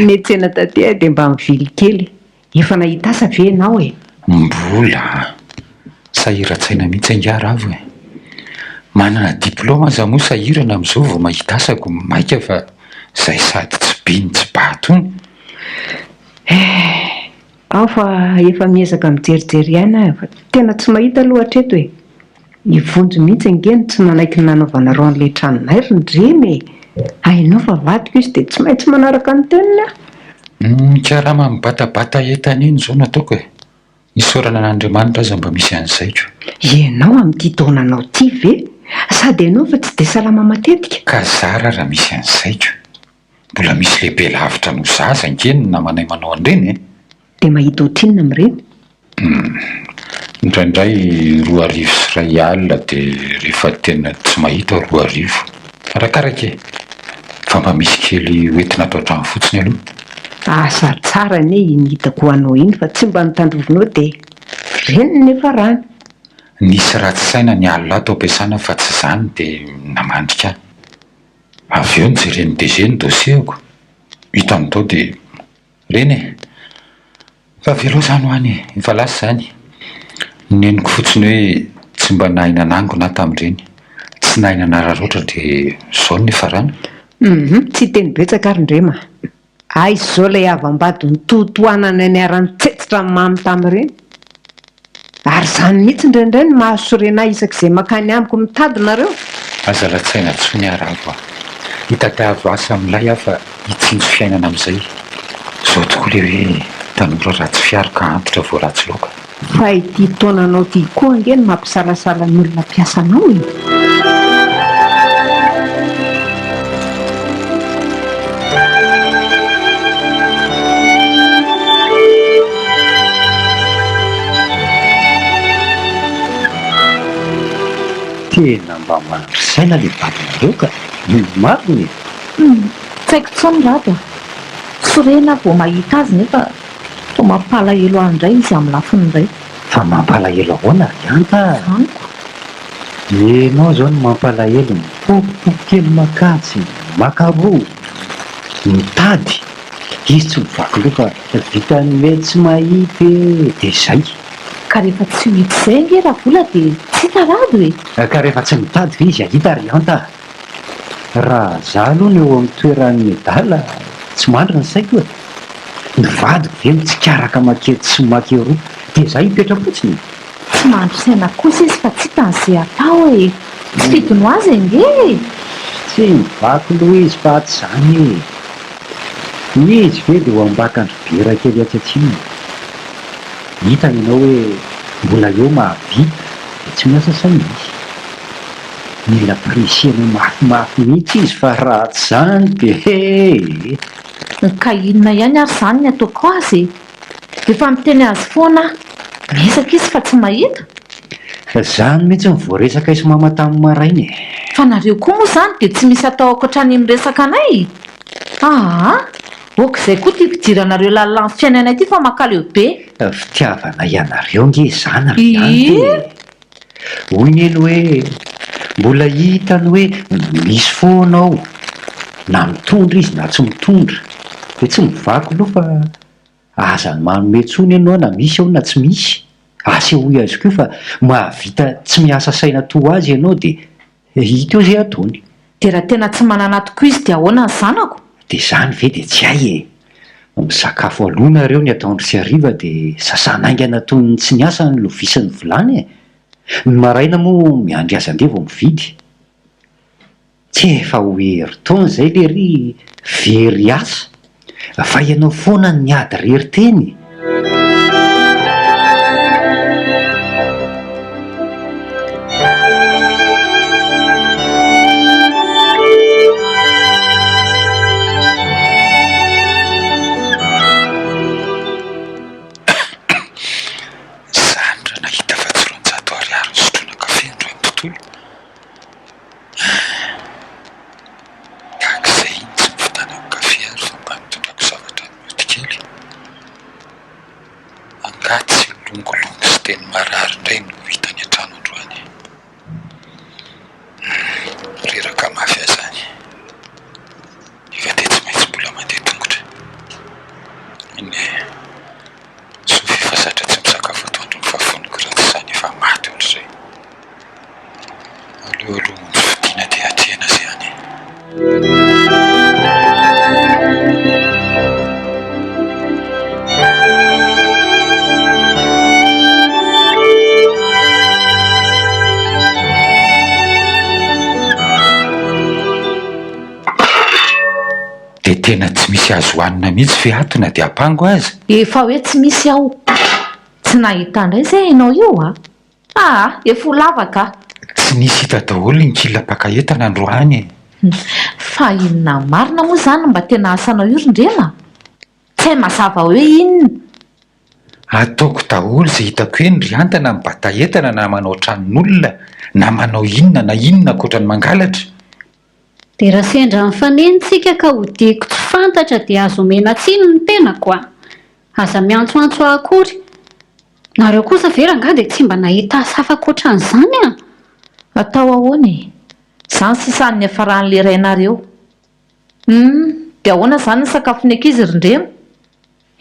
S3: Niantsena taty aho dia mba nivily kely. Efa nahita asa ve ianao e?
S1: Mbola a! Sahiran-tsaina mihitsy angaha Ravo e! Manana diplaoma aza moa sahirana amin'izao vao mahita asa ko maika fa zay sady tsy biny tsy ba tony.
S3: Eh! Ao fa efa miezaka mijerijery ihany aho fa tena tsy mahita aloha hatreto e! I Vonjy mihitsy ange no tsy nanaiky ny nanaovanareo an'ilay tranonay ry Ndrema e! Hainao fa vadiko izy dia tsy maintsy manaraka ny teniny aho.
S1: Mikarama mibatabata entana iny izao no ataoko e! Isaorana an'Andriamanitra aza mba misy an'izay ko.
S3: Ianao amin'ity taonanao ity ve? Sady ianao efa tsy dia salama matetika.
S1: Ka zara raha misy an'izay ko. Mbola misy lehibe lavitra noho za aza ange ny namanay manao an'ireny e!
S3: Dia mahita ohatrinona amin'ireny?
S1: Humm. Indraindray 2000 sy iray alina dia rehefa tena tsy mahita 2000. Arakaraka e! Fa mba misy kely hoentina ato an-trano fotsiny aloha.
S3: Asa tsara anie iny hitako ho anao iny fa tsy mba notandrovinao dia ireny no niafarany.
S1: Nisy ratsy saina ny alina ato am-piasana fa tsy izany dia namandrika ahy. Avy eo nojeren'ny DG ny dossier-ko, hitany tao dia reny e! Fa avelao izany ho any e! Efa lasa izany. Neniko fotsiny hoe tsy mba nahay nanangona aho tamin'ireny, tsy nahay nanararaotra dia izao no niafarana.
S3: Hum, tsy hiteny betsaka ary Ndrema a! Aiza izao ilay havam-bady nitohitohanana niara-nitsetsitra ny mamy tamin'ireny? Ary izany mihitsy indraindray no mahasorena ahy isak'izay mankany amiko mitady nareo.
S1: Aza latsaina intsony aho Ravo a! Hitadiavo asa amin'ilay aho fa hitsinjo fiainana amin'izay. Izao tokoa ilay hoe tanora ratsy fiaro ka antitra vao ratsy laoka.
S3: Fa ity taonanao ity koa ange no mampisalasala ny olona mpiasa anao e!
S5: Tena mba mandry saina le vadinareo ka! Marina e!
S2: Humm, tsy haiko intsony Rado a! Sorena aho vao mahita azy nefa toa mampalahelo ahy indray izy amin'ny lafiny iray.
S5: Fa mampalahelo ahoana ry Anta a?
S2: Izany ko.
S5: Enao zao no mampalahelo, mipopopopo kely makatsy, maka roa, mitady, izy tsy mivaky loha fa vitan'ny hoe tsy mahita e, dia zay.
S2: Ka rehefa tsy ho hita izay ange Ravola dia tsy hita Rado e!
S5: Ka rehefa tsy mitady ve izy hahita ry Anta a? Raha za aloha no eo amin'ny toeran'i Nedala tsy mandry ny saiko e! Ny vadiko ve mitsikaraka maketsy sy makeroa dia za hipetra-potsiny e?
S2: Tsy mandry saina kosa izy fa tsy hitany ze atao e! Tsy fidiny ho azy ange e!
S5: Tsy mivaky loha izy fa tsy zany e! Izy ve dia ho ambakan-dry Bera kely atsy atsimo e! Hitany ianao hoe mbola eo mahavita dia tsy miasa saina izy. Mila ampirisihana mafimafy mihitsy izy fa raha tsy izany dia he!
S2: Ka inona ihany ary izany ny ataoko azy e? Efa miteny azy foana aho. Miezaka izy fa tsy mahita.
S5: Izany mihitsy no voaresakay sy mama tamin'ny maraina e.
S2: Fa nareo koa moa izany dia tsy misy atao ankoatra ny miresaka anay? Aa! Ok izay koa ity fidiranareo lalina amin'ny fiainanay ity fa mankaleo be.
S5: Fitiavanay anareo nge izany ry Anty e! Hoy Neny hoe mbola hitany hoe misy foana ao na mitondra izy na tsy mitondra dia tsy mivaky loha fa Aza manome tsony ianao na misy ao na tsy misy, asehoy azy koa fa mahavita tsy miasa saina toa azy ianao dia hita eo izay ataony.
S2: Dia raha tena tsy manana tokoa izy dia ahoana ny zanako?
S5: Dia izany ve dia tsy hay e! Misakafo aloha nareo ny atoandro sy hariva dia sasana haingana toy ny tsy niasa ny lovia sy ny vilany e! Ny maraina moa miandry azy handeha vao mividy. Tsy efa ho herintaona izay lery very asa fa ianao foana no niady rery teny e!
S1: Izany raha nahita fa tsy 200 ariary nisotroana kafe androany tontolo. Tahaka izay iny tsy mividianako kafe ary fa mba. teny marary indray no hita any an-trano androany. Reraka mafy aho izany. Nefa dia tsy maintsy mbola mandeha tongotra. Eny e, soa f'efa zatra tsy misakafo atoandro ny vavoniko raha tsy izany efa maty ohatr'izay. Aleo aloha omby fodiana dia atrehina izay any e. Dia tena tsy misy azo hohanina mihitsy ve ato na dia apango aza?
S2: Efa hoe tsy misy aho. Tsy nahita indray izay ianao io a! Aa! Efa ho lava ka!
S1: Tsy nisy hita daholo ny kila mpaka entana androany e!
S2: Fa inona marina moa izany no mba tena asanao io ry Ndrema? Tsy hay mazava hoe inona?
S1: Ataoko daholo izay hitako eny ry Anta na mibata entana na manao tranon'olona na manao inona na inona ankoatra ny mangalatra.
S4: Dia raha sendra mifanena tsika ka hodiako tsy fantatra dia azo omena tsiny ny tenako a! Aza miantsoantso ahy akory. Nareo kosa ve rangahy dia tsy mba nahita asa hafa ankoatran'izany a!
S2: Atao ahoana e? Izany sisa no niafaran'ilay rainareo. Humm, dia ahoana izany ny sakafon'ny ankizy ry Ndrema?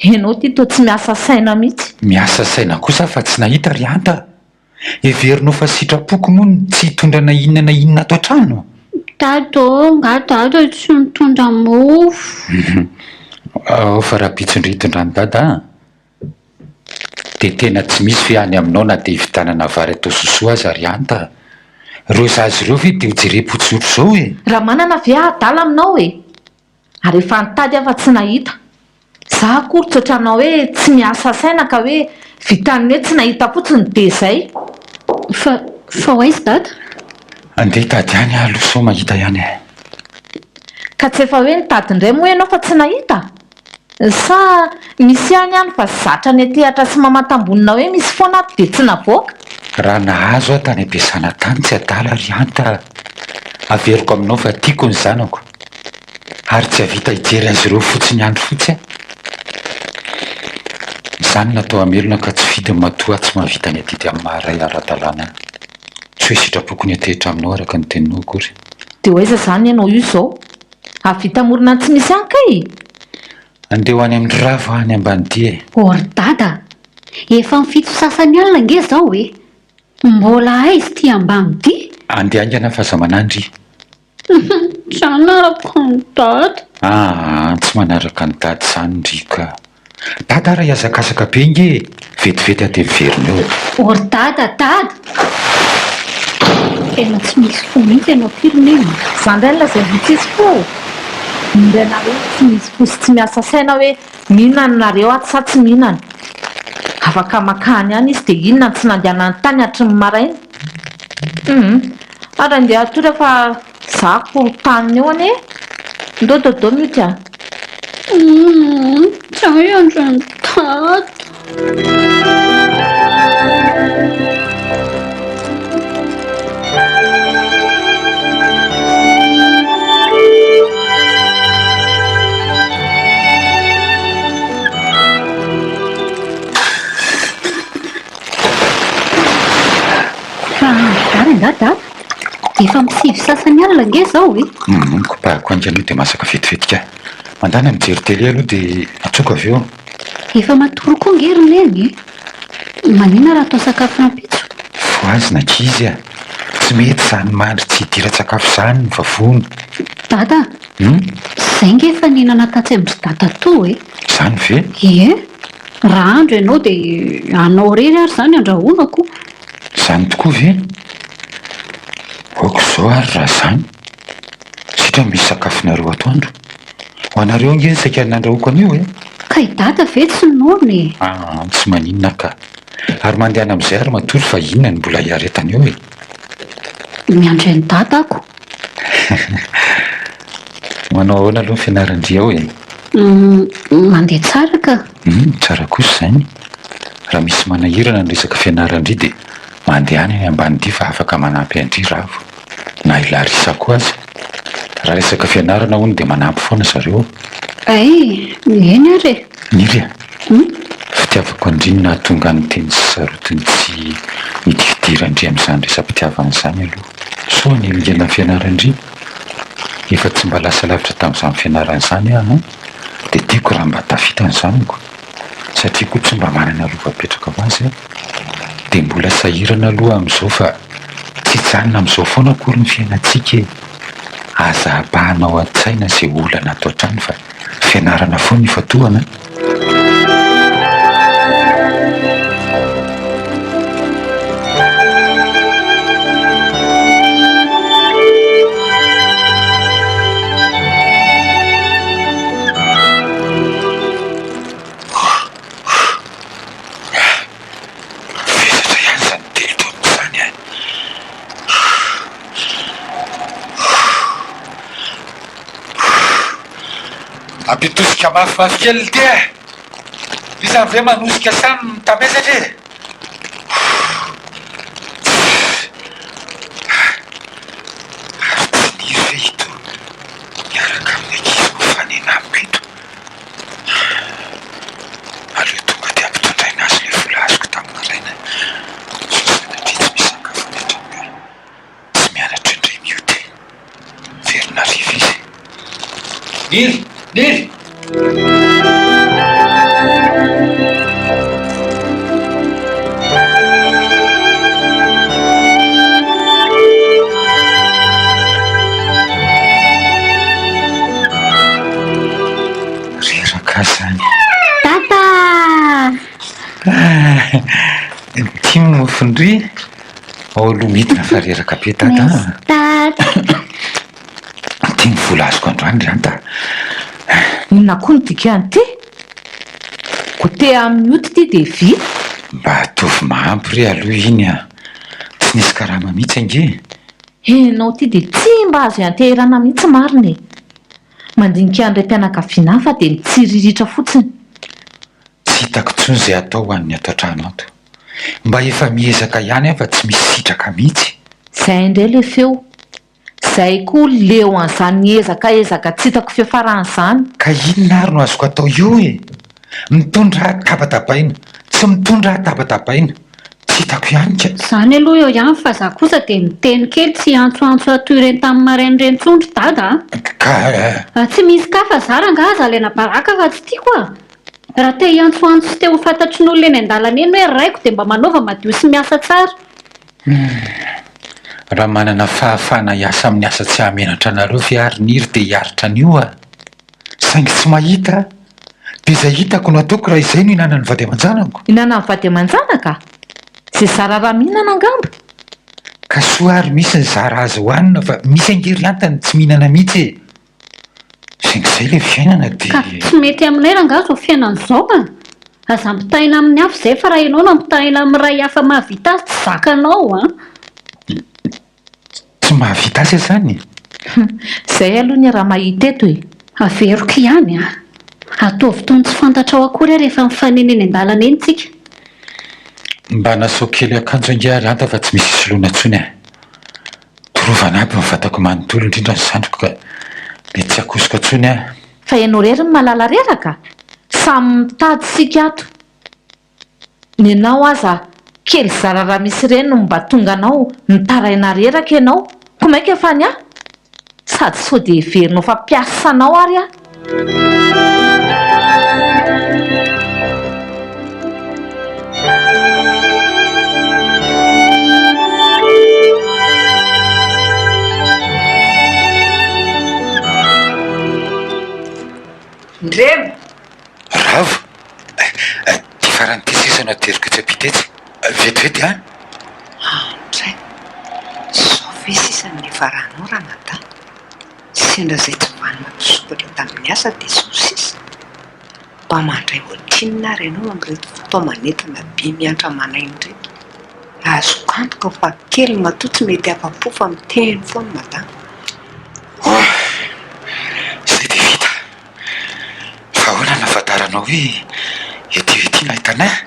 S2: Ianao ity toa tsy miasa saina mihitsy.
S1: Miasa saina kosa aho fa tsy nahita ry Anta a! Heverinao fa sitrapoko moa ny tsy hitondra na inona na inona ato an-trano?
S4: Dada ô, nga dada tsy nitondra mofo?
S1: Ao fa rahampitso indray hitondran'i dada an! Dia tena tsy misy ve any aminao na dia hividianana vary atao sosoa aza ry Anta a! Ireo zaza ireo ve dia ho jerem-potsiny ohatr'izao e!
S2: Raha manana ve aho adala aminao e! Ary efa nitady aho fa tsy nahita. Za akory tsy ohatranao hoe tsy miasa saina ka hoe vitan'ny hoe tsy nahita fotsiny dia izay.
S4: Fa fa ho aiza dada?
S1: Andeha hitady ihany aho aloha sao mahita ihany e.
S2: Ka tsy efa hoe nitady indray moa ianao fa tsy nahita? Sa misy ihany any fa zatra netehatra sy mamantam-bonona hoe misy foana ato dia tsy navoaka?
S1: Raha nahazo aho tany am-piasana tany tsy adala ry Anta a! Averiko aminao fa tiako ny zanako ary tsy hahavita hijery azy ireo fotsiny andro fotsy aho. Izany natao hamelona ka tsy fidiny matoa aho tsy mahavita ny adidy amin'ny maha ray ara-dalàna ahy. Tsy hoe sitrapoko ny hitehitra aminao araka ny teninao akory.
S2: Dia ho aiza izany ianao io izao? Hahavita hamorona ny tsy misy any kay e!
S1: Andeha ho any amin-dry Ravo any Ambanidia e!
S4: Ô ry Dada a! Efa amin'ny fito sasany alina ange izao e! Mbola aiza ity Ambanidia?
S1: Andeha haingana fa aza manahy ndry!
S4: Tsy hanaraka an'i Dada.
S1: Aa, tsy manaraka an'i Dada izany ndry ka! Dada ara hihazakazaka be nge e! Vetivety aho dia miverina eo e!
S4: Ô ry Dada, Dada! Tena tsy misy fo mihitsy ianao ity ry Neny a!
S2: Za ndray no lazainao tsisy fo? Mora anareo tsy misy fo sy tsy miasa saina hoe mihinana nareo ato sa tsy mihinana? Afaka makany ihany izy dia inona no tsy nandehanany tany hatry ny maraina? Humm ary andeha hatory aho fa za korontanina eo anie! Ndao dodo mioty a!
S4: Humm tsy hay andry an'i Dada. Fa ary angaha Dada? Efa amin'ny sivy sasany alina ange izao e!
S1: Humm, kopahako haingana io dia masaka vetivety ka. Mandàna mijery télé aloha dia antsoiko avy eo.
S4: Efa matory koa ange ry Neny e! Maninona raha atao sakafo rahampitso?
S1: Fohazina ankizy a! Tsy mety izany mandry tsy hidiran-tsakafo izany ny vavony.
S4: Dada a!
S1: Hum?
S4: Izay ange efa nihinana tatsy amin-dry dadatoa e!
S1: Izany ve?
S4: Ie! Raha andro ianao dia anao irery ary izany andrahoina ko!
S1: Izany tokoa ve? Aoka izao ary raha izany. Sitrany misy sakafonareo atoandro. Ho anareo ange ny saika nandrahoako an'io e!
S4: Ka i Dada ve tsy noana e?
S1: Aa, tsy maninona ka. Ary mandehana amin'izay ary matory fa inona no mbola hiaretana eo e?
S4: Miandry an'i Dada ako.
S1: Manao ahoana aloha ny fianaran-dry ao e?
S4: Humm, mandeha tsara ka.
S1: Humm, tsara kosa izany. Raha misy manahirana ny resaka fianaran-dry dia mandehana eny Ambanidia fa afaka manampy an-dry Ravo. Na i Larissa koa aza. Raha resaka fianarana hono dia manampy foana zareo.
S4: Hay, eny ary e.
S1: Niry a!
S4: Humm?
S1: fitiavako an-dry no nahatonga ahy niteny sy sarotiny tsy hidifidiran-dry amin'izany resa-pitiavana izany aloha. Sao hanelingelina ny fianaran-dry? Efa tsy mba lasa lavitra tamin'izany fianarana izany aho an! Dia tiako raha mba tafita ny zanako, satria koa tsy mba manana lova apetraka ho azy aho. Dia mbola sahirana aloha amin'izao fa tsy hijanona amin'izao foana akory ny fiainantsika e! Aza abahana ao an-tsaina izay olana ato an-trano fa fianarana foana ifantohana an! Vesatra ihany izany telo taona izany an! Ampitosika mafimafy kely ity e! Iza ve manosika samy mitambesatra e? Ary tsy niry ve ito miaraka amin'ny ankizy mifanena amiko ito? Aleo tonga dia ampitondraina azy ilay vola azoko tamin'ny maraina sao sanatria tsy misy sakafo any an-trano ary. Tsy mianatra indray mioty. Miverina hariva izy. Niry! Niry! Reraka aho izany.
S4: Dada!
S1: Ity ny mofon-dry. Ao aloha midina fa reraka be dada a.
S4: Dada.
S1: Ity ny vola azoko androany ry Anta a.
S2: Inona koa no dikan'ity? Goûter amin'ny ota ity dia vita.
S1: Mba ataovy mahampy re aloha iny a. Tsy nisy karama mihitsy ange.
S2: Enao ity dia tsy mba azo ianteherana mihitsy marina e. Mandinika ny raim-pianakaviana hafa dia mitsiriritra fotsiny.
S1: Tsy hitako intsony izay atao ho an'ny ato an-trano ato. Mba efa miezaka ihany aho fa tsy misy sitraka mihitsy.
S2: Zay indray le feo. Zay koa leo an'izany ezaka ezaka tsy hitako fiafarany izany.
S1: Ka inona ary no azoko atao eo e? Mitondra ahy tabatabaina, tsy mitondra ahy tabatabaina. Tsy hitako ihany ka.
S4: Izany aloha eo ihany fa za kosa dia miteny kely tsy hiantsoantso ato ireny tamin'ny maraina ireny intsony ry dada a!
S1: Ka.
S4: Tsy misy ka fa za rangaha aza alaina baraka fa tsy tiako a! Raha te hiantsoantso sy te ho fantatry ny olona eny an-dalana eny hoe raiko dia mba manaova madio sy miasa tsara.
S1: Humm. Raha manana fahafahana hiasa amin'ny asa tsy hahamenatra anareo ve ary Niry dia hiaritra an'io a! Saingy tsy mahita aho. Dia izay hitako no ataoko raha izay no hinanan'ny vady aman-janako.
S2: Hinanan'ny vady aman-janaka? Izay zara raha mihinana angamba?
S1: Ka soa ary misy ny zara azo hohanina fa misy ange ry Antany tsy mihinana mihitsy e! Saingy izay ilay fiainana dia.
S4: Ka tsy mety aminay rangaha izao fiainana izao a! Aza ampitahaina amin'ny hafa izay fa raha ianao no ampitahaina amin'ny iray hafa mahavita azy tsy zakanao an!
S1: Tsy mahavita azy izany?
S2: Izay aloha ny raha mahita eto e!
S4: Averiko ihany an! Ataovy toy ny tsy fantatrao akory aho rehefa mifanena eny an-dalana eny tsika.
S1: Mba nasao kely akanjo ange ary anta fa tsy misy isoloana intsony e! Torovana aby ny vatako manontolo indrindra ny sandriko ka mety tsy hakosoka intsony aho.
S2: Fa ianao irery no malala reraka? Samy mitady isika ato. Nenao aza kely zara raha misy ireny no mba tonga anao mitaraina reraka ianao ko maika fa ny ahy? Sady sao dia heverinao fa mpiasa anao ary aho.
S3: Ndrema!
S1: Ravo! Ity farany ity sisa no ateriko etsy ampita etsy. Vetivety an!
S3: Andray! Izao ve sisa no niafaranao ranadahy? Sendra izay tsy vanona mpisokatra tamin'ny asa dia izao sisa? Mba mandray ohatrinona ary ianao amin'ireto fotoa-manentana be miantra aman'aina ireto? Azoko antoka fa kely matoa tsy mety afa-po fa miteny foana madama.
S1: Oh! Izay dia vita. Fa ahoana no nahafantaranao hoe ety ety no ahitana ahy?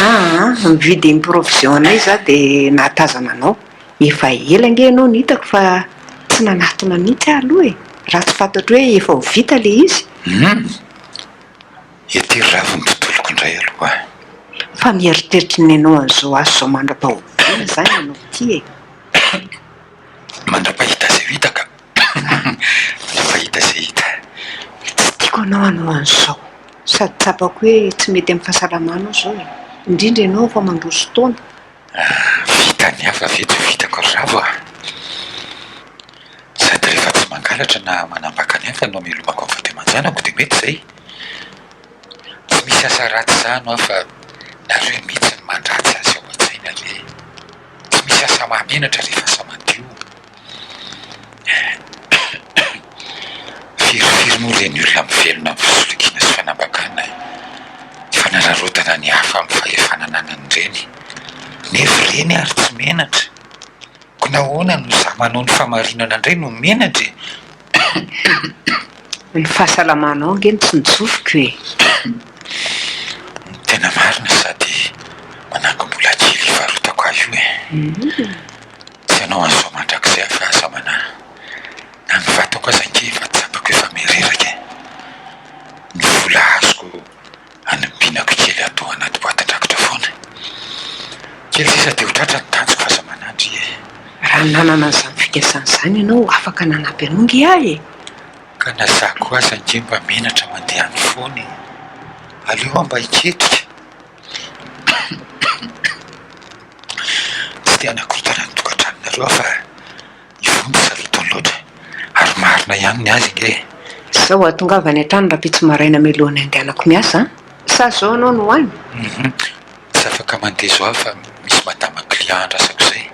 S3: Aa, mividy ny provision anay izaho dia nahatazana anao. Efa ela ange ianao no hitako fa tsy nanatona mihitsy aho aloha e! Raha tsy fantatro hoe efa ho vita ilay izy.
S1: Hum! Ety ry raviny tontoloko indray aloha.
S3: Fa mieritreritra ny hanao an'izao asa izao mandra-pahoviana izany ianao ity e?
S1: Mandra-pahita izay ho hita ka. Mandra-pahita izay hita.
S3: Tsy tiako ianao hanao an'izao. Sady tsapako hoe tsy mety amin'ny fahasalamanao izao e. Indrindra ianao efa mandroso taona.
S1: Vitan'ny hafa ve tsy ho vitako ry Ravo a! Sady rehefa tsy mangalatra na manambaka ny hafa no amelomako ny vady aman-janako dia mety izay. Tsy misy asa ratsy izany hoa fa nareo mihitsy no mandratsy azy ao an-tsaina re. Tsy misy asa mahamenatra rehefa asa madio. Firifiry moa ireny olona mivelona amin'ny fisolokiana sy fanambakana, fanararaotana ny hafa amin'ny fahefana ananany ireny. Nefa ireny ary tsy menatra. Ko nahoana no za manao ny famarinana indray no menatra e?
S3: Ny fahasalamanao ange no tsinjoviko e!
S1: Ny tena marina sady manangom-bola kely hivarotako ahy io e! Tsy hanao an'izao mandrakizay aho fa aza manahy. Na ny vatako aza ange efa tsapako efa miha-reraka e! Ny vola azoko hanambinako kely ato anaty boatin-drakitra foana. Kely sisa dia ho tratra ny tanjoko fa aza manahy ndry e!
S3: Raha nanana an'izany fikasana izany ianao, afaka nanampy anao nge aho e!
S1: Ka na za koa aza ange mba menatra mandeha any foana e! Aleo aho mba hiketrika. Tsy te hanakorontana ny tokantranonareo aho fa i Vonjy sarotiny loatra ary marina ihany ny azy ange e!
S3: Zao a, tongava any an-trano rahampitso maraina mialohan'ny handehanako miasa an! Sa zao ianao no ho any?
S1: Hum, tsy afaka mandeha zao aho fa misy madama client andrasako izay.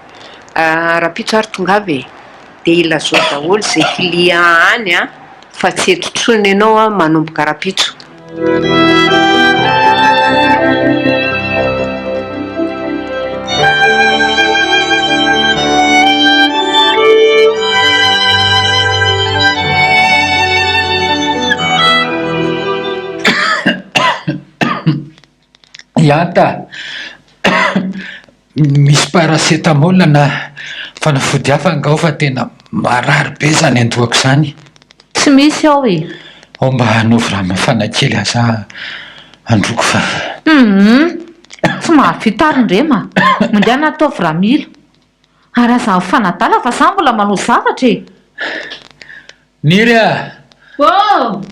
S3: Ah, rahampitso ary tongava e! Dia ilazao daholo izay client any an, fa tsy eto intsony ianao an manomboka rahampitso.
S1: Ihanta, misy paracetamol na fanafody hafa angao fa tena marary be izany andohako izany.
S2: Tsy misy ao e!
S1: Ao mba hanaovy rano mafana kely aza handroko fa.
S2: Humm! Tsy mahavita ary Ndrema a! Mandehana ataovy raha mila. Ary aza mifanadala fa za mbola manao zavatra e!
S1: Niry a!
S4: Oh!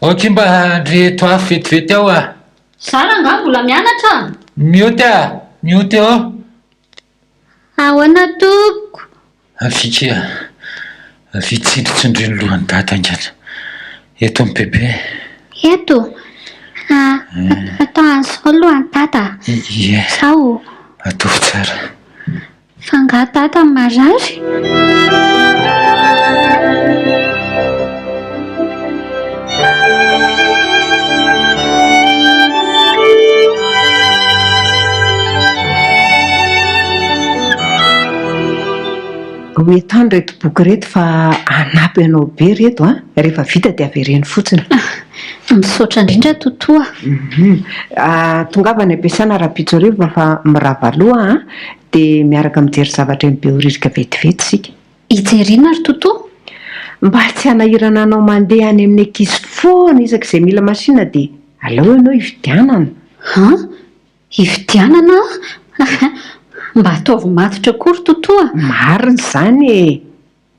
S1: Aoka mba handreheto afo vetivety ao a!
S4: Za rangahy mbola mianatra a!
S1: Mioty a! Mioty ô!
S4: Ahoana tompoko?
S1: Avia kia, avia tsindritsindrio ny lohan'i dada haingana. Eto ny bebe.
S4: Eto? Atao an'izao ny lohan'i dada?
S1: Ie.
S4: Izao?
S1: Ataovy tsara.
S4: Fa angaha dada marary?
S3: Ho eto any ireto boky ireto fa hanampy anao be ireto an! Rehefa vita dia avereno fotsiny.
S4: Misaotra indrindra Totoa.
S3: Tongava any am-piasana rahampitso hariva fa mirava aloha an! Dia miaraka mijery zavatra eny Behoririka vetivety isika.
S4: Hijery inona ry Totoa?
S3: Mba tsy hanahirana anao mandeha any amin'ny ankizy foana isaky izay mila machine dia aleo ianao hividianana.
S4: An? Hividianana an? Mba ataovy matotra koa ry Totoa a!
S3: Marina izany e!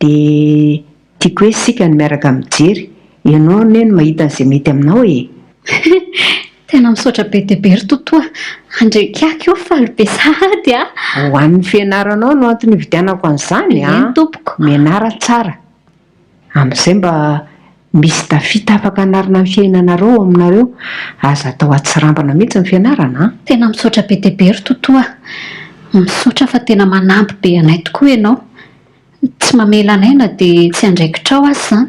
S3: Dia tiako hoe isika no miaraka mijery, ianao anie no mahita an'izay mety aminao e!
S4: Tena misaotra be dia be ry Totoa a! Andriakiaky io faly be sahady a!
S3: Ho an'ny fianaranao no antony hividianako an'izany a!
S4: Eny tompoko.
S3: Mianara tsara. Amin'izay mba misy tafita afaka hanarina ny fiainanareo ao aminareo. Aza atao atsirambina mihitsy ny fianarana an!
S4: Tena misaotra be dia be ry Totoa a! Misaotra fa tena manampy be anay tokoa ianao. Tsy mamela anay na dia tsy andraikitrao aza izany.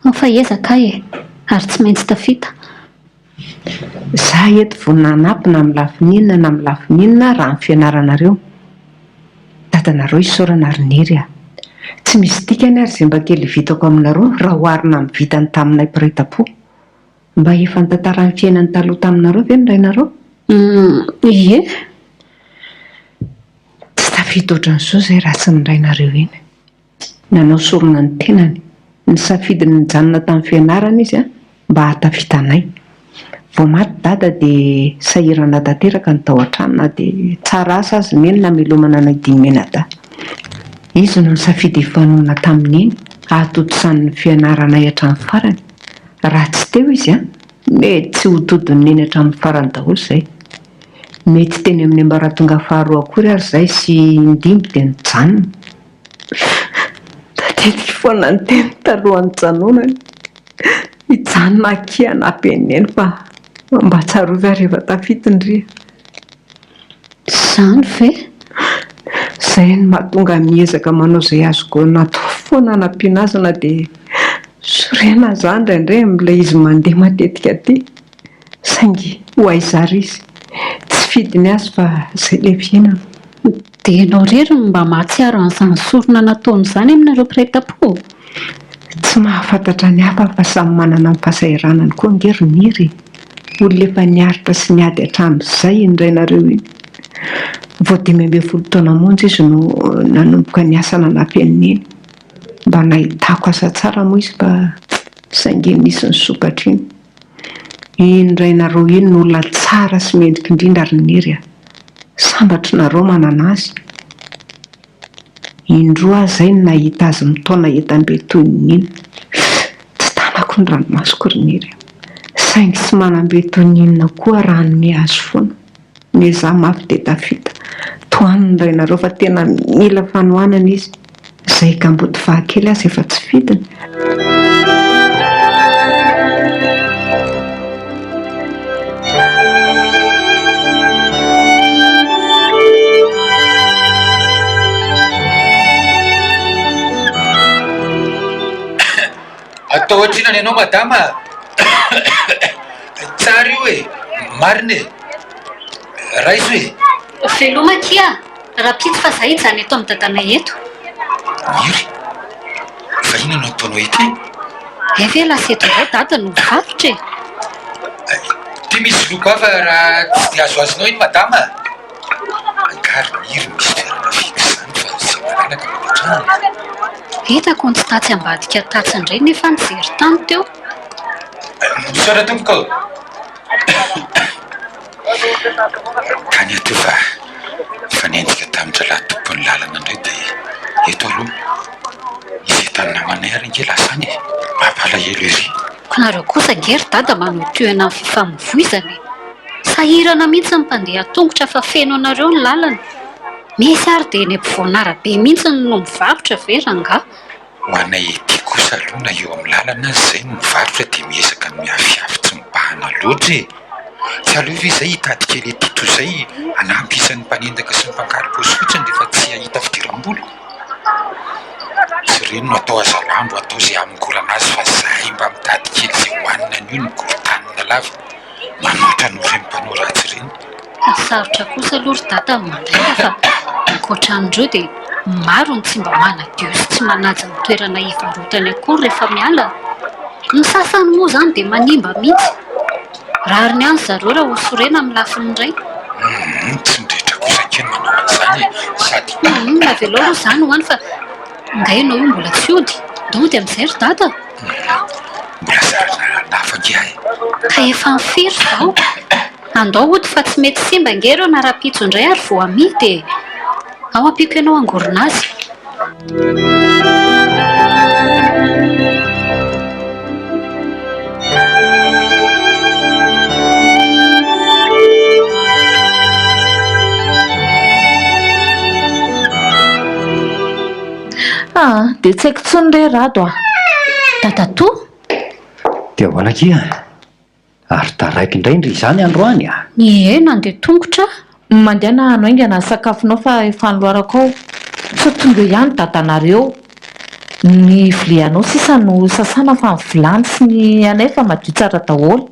S4: Ao fa hiezaka aho e! Ary tsy maintsy tafita.
S3: Za eto vonona hanampy na amin'ny lafiny inona na amin'ny lafiny inona raha ny fianaranareo. Dadanareo isaorana ry Niry a! Tsy misy dikany ary izay mba kely vitako aminareo raha oharina amin'ny vitany taminay mpiray tampo. Mba efa nitantara ny fiainany taloha taminareo ve ny rainareo?
S4: Humm, ie.
S3: Tsy tafita ohatran'izao izay raha tsy ny rainareo iny. Nanao sorona ny tenany. Nisafidy ny nijanona tamin'ny fianarana izy mba hahatafita anay. Vao maty Dada dia sahirana tanteraka ny tao an-trano na dia tsara asa aza Neny namelomana anay dimy mianadahy. Izy no nisafidy hifanohana tamin'i Neny hahatontosany ny fianaranay hatramin'ny farany. Raha tsy teo izy an, mety tsy ho todin'i Neny hatramin'ny farany daholo izay. Mety teny amin'ny ambaratonga faharoa akory ary izahay sy Ndimby dia nijanona. Tadidiko foana ny teny talohan'ny nijanonany. Hijanona akia hanampy an'i Neny fa mba tsarovy aho rehefa tafita ndry a!
S4: Izany ve?
S3: Izay no mahatonga ahy miezaka manao izay azoko natao foana hanampiana azy na dia sorena aza aho indraindray amin'ilay izy mandeha matetika aty. Saingy ho aiza àry izy? Tsy fidiny azy fa izay ilay fiainana.
S4: Dia ianao irery no mba mahatsiaro an'izany sorona nataony izany aminareo mpiray tampo?
S3: Tsy mahafantatra ny hafa fa samy manana ny fahasahiranany koa ange ry Niry e! Olona efa niaritra sy niady hatramin'izay iny rainareo iny. Vao 15 taona monja izy no nanomboka niasa nanampy an'i Neny. Mba nahitako asa tsara moa izy fa saingy nisy nisokatra iny. Iny rainareo iny no olona tsara sy mendrika indrindra ry Niry a! Sambatry nareo manana azy. Indroa aho izay no nahita azy mitaona entam-be toy ny inona. Tsy tanako ny ranomasoko ry Niry a! Saingy tsy manam-be toy ny inona koa raha hanome azy foana. Miezaha mafy dia tafita. Tohano ny rainareo fa tena mila fanohanana izy. Izay kamboty fahakely aza efa tsy fidiny.
S1: Atao ohatrinona ny anao madama a? Tsara io e! Marina e! Raiso e!
S4: Veloma akia rahampitso fa za hijanona eto amin'ny dadanay eto.
S1: Niry, fa inona no ataonao eto e?
S4: Hay ve lasa eto indray dada no mivarotra e?
S1: Ity misy loko hafa raha tsy dia azoazonao iny madama a! Angaha ry Niry misy toerana fixe izany fa izay malalaka no ipetrahana e?
S4: Hitako ny tsy tatsy ambadika tatsy indray nefa nijery tany teo.
S1: Misaotra tompoko ô! Tany ato fa nifanenjika tamin-drahalahy tompon'ny lalana indray dia eto aloha. Izy hitan'ny namanay ary ange lasa any e! Mampalahelo ery.
S4: Ko nareo kosa ange ry dada manao tohina amin'ny fifamoivoizana e! Sahirana mihitsy ny mpandeha an-tongotra fa feno anareo ny lalana. Misy ary dia eny ampovoan'arabe mihitsy no mivarotra ve rangaha?
S1: Ho anay ety kosa aloha na eo amin'ny lalana aza izay no mivarotra dia miezaka ny miafiafy tsy mibahana loatra e! Tsy aleo ve izay hitady kely ety toy izay hanampy isan'ny mpanendaka sy ny mpankary-paosy fotsiny rehefa tsy hahita fidiram-bola? Tsy ireny no atao hazalambo atao izay hamongorana azy fa zahay mba mitady kely izay hohanina an'io no korontanina lava manoatra noho ireny mpanao ratsy ireny.
S4: Sarotra kosa aloha ry dada ny mandainga fa ankoatra an'ireo dia maro ny tsy mba manadio sy tsy manaja ny toerana hivarotany akory rehefa miala. Ny sasany moa izany dia manimba mihitsy. Rariny ihany zareo raha ho sorena amin'ny lafiny iray.
S1: Humm, tsy ny rehetra kosa ange no manao an'izany e! Sady.
S4: Humm, avelao aloha izany ho any fa angaha ianao io mbola tsy hody? Ndao hody amin'izay ry dada.
S1: Humm, mbola zara hafa ange aho e!
S4: Ka efa firy izao? Andao hody fa tsy mety simba ange ireo na rahampitso indray ary vao amidy e! Ao ampiako ianao hangorona azy.
S2: Aa, dia tsy haiko intsony re Rado a!
S4: Dadatoa?
S5: Dia ahoana akia? Ary taraiky indray ndry izany androany a!
S4: Ie, nandeha tongotra aho.
S2: Mandehana hano haingana ny sakafonao fa efa noloarako ao. Sao tonga eo ihany dadanareo. Ny vilianao sisa no sasana fa ny vilany sy ny anay efa madio tsara daholo.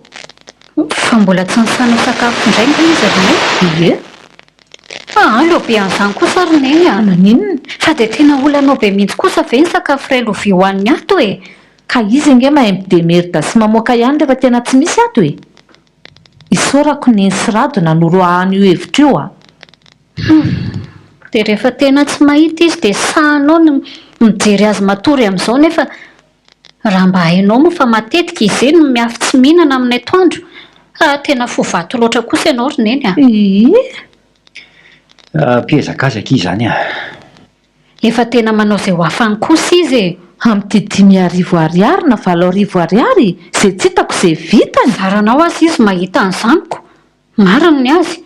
S4: Fa mbola tsy nisanao sakafo indray nga izy ry Neny?
S2: Ie.
S4: Aa, leo be an'izany kosa ry Neny a!
S2: Maninona?
S4: Fa dia tena olanao be mihitsy kosa ve ny sakafo iray lovia hohaniny ato e?
S2: Ka izy ange mahay mi-demerde sy mamoaka ihany rehefa tena tsy misy ato e! Isaorako Neny sy Rado nanoro ahy an'io hevitra io a!
S4: Hum! Dia rehefa tena tsy mahita izy dia sahanao ny mijery azy matory amin'izao nefa raha mba hainao moa fa matetika izy no miafy tsy mihinana amin'ny atoandro. Ah, tena fo vato loatra kosa ianao ry Neny a!
S2: Ii.
S5: Mpiezaka azy akia izany a!
S4: Efa tena manao izay ho afany kosa izy e!
S2: Amin'ity 5000 ariary na 8000 ariary, izay tsy hitako izay vitany!
S4: Zaranao aza izy mahita an'izany ko! Marina ny azy!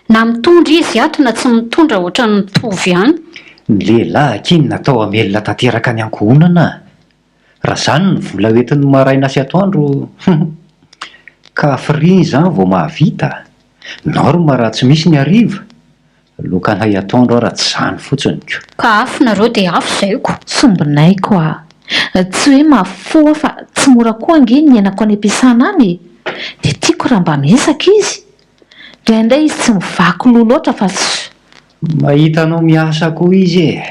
S4: Na mitondra izy ato na tsy mitondra ohatran'ny mitovy ihany.
S5: Ny lehilahy akia no natao hamelona tanteraka ny ankohonana a! Raha izany ny vola hoentiny maraina sy atoandro hum! Ka hafiriana izany vao mahavita? Norme raha tsy misy ny hariva? Lokanay atoandro aho raha tsy izany fotsiny ko!
S4: Ka afo nareo dia afo izay ko!
S2: Sombinaiko a! Tsy hoe mafy fo aho fa tsy mora koa ange ny iainako any am-piasana any e! Dia tiako raha mba miezaka izy. Indraindray izy tsy mivaky loha loatra fa.
S5: Mahita anao miasa koa izy e!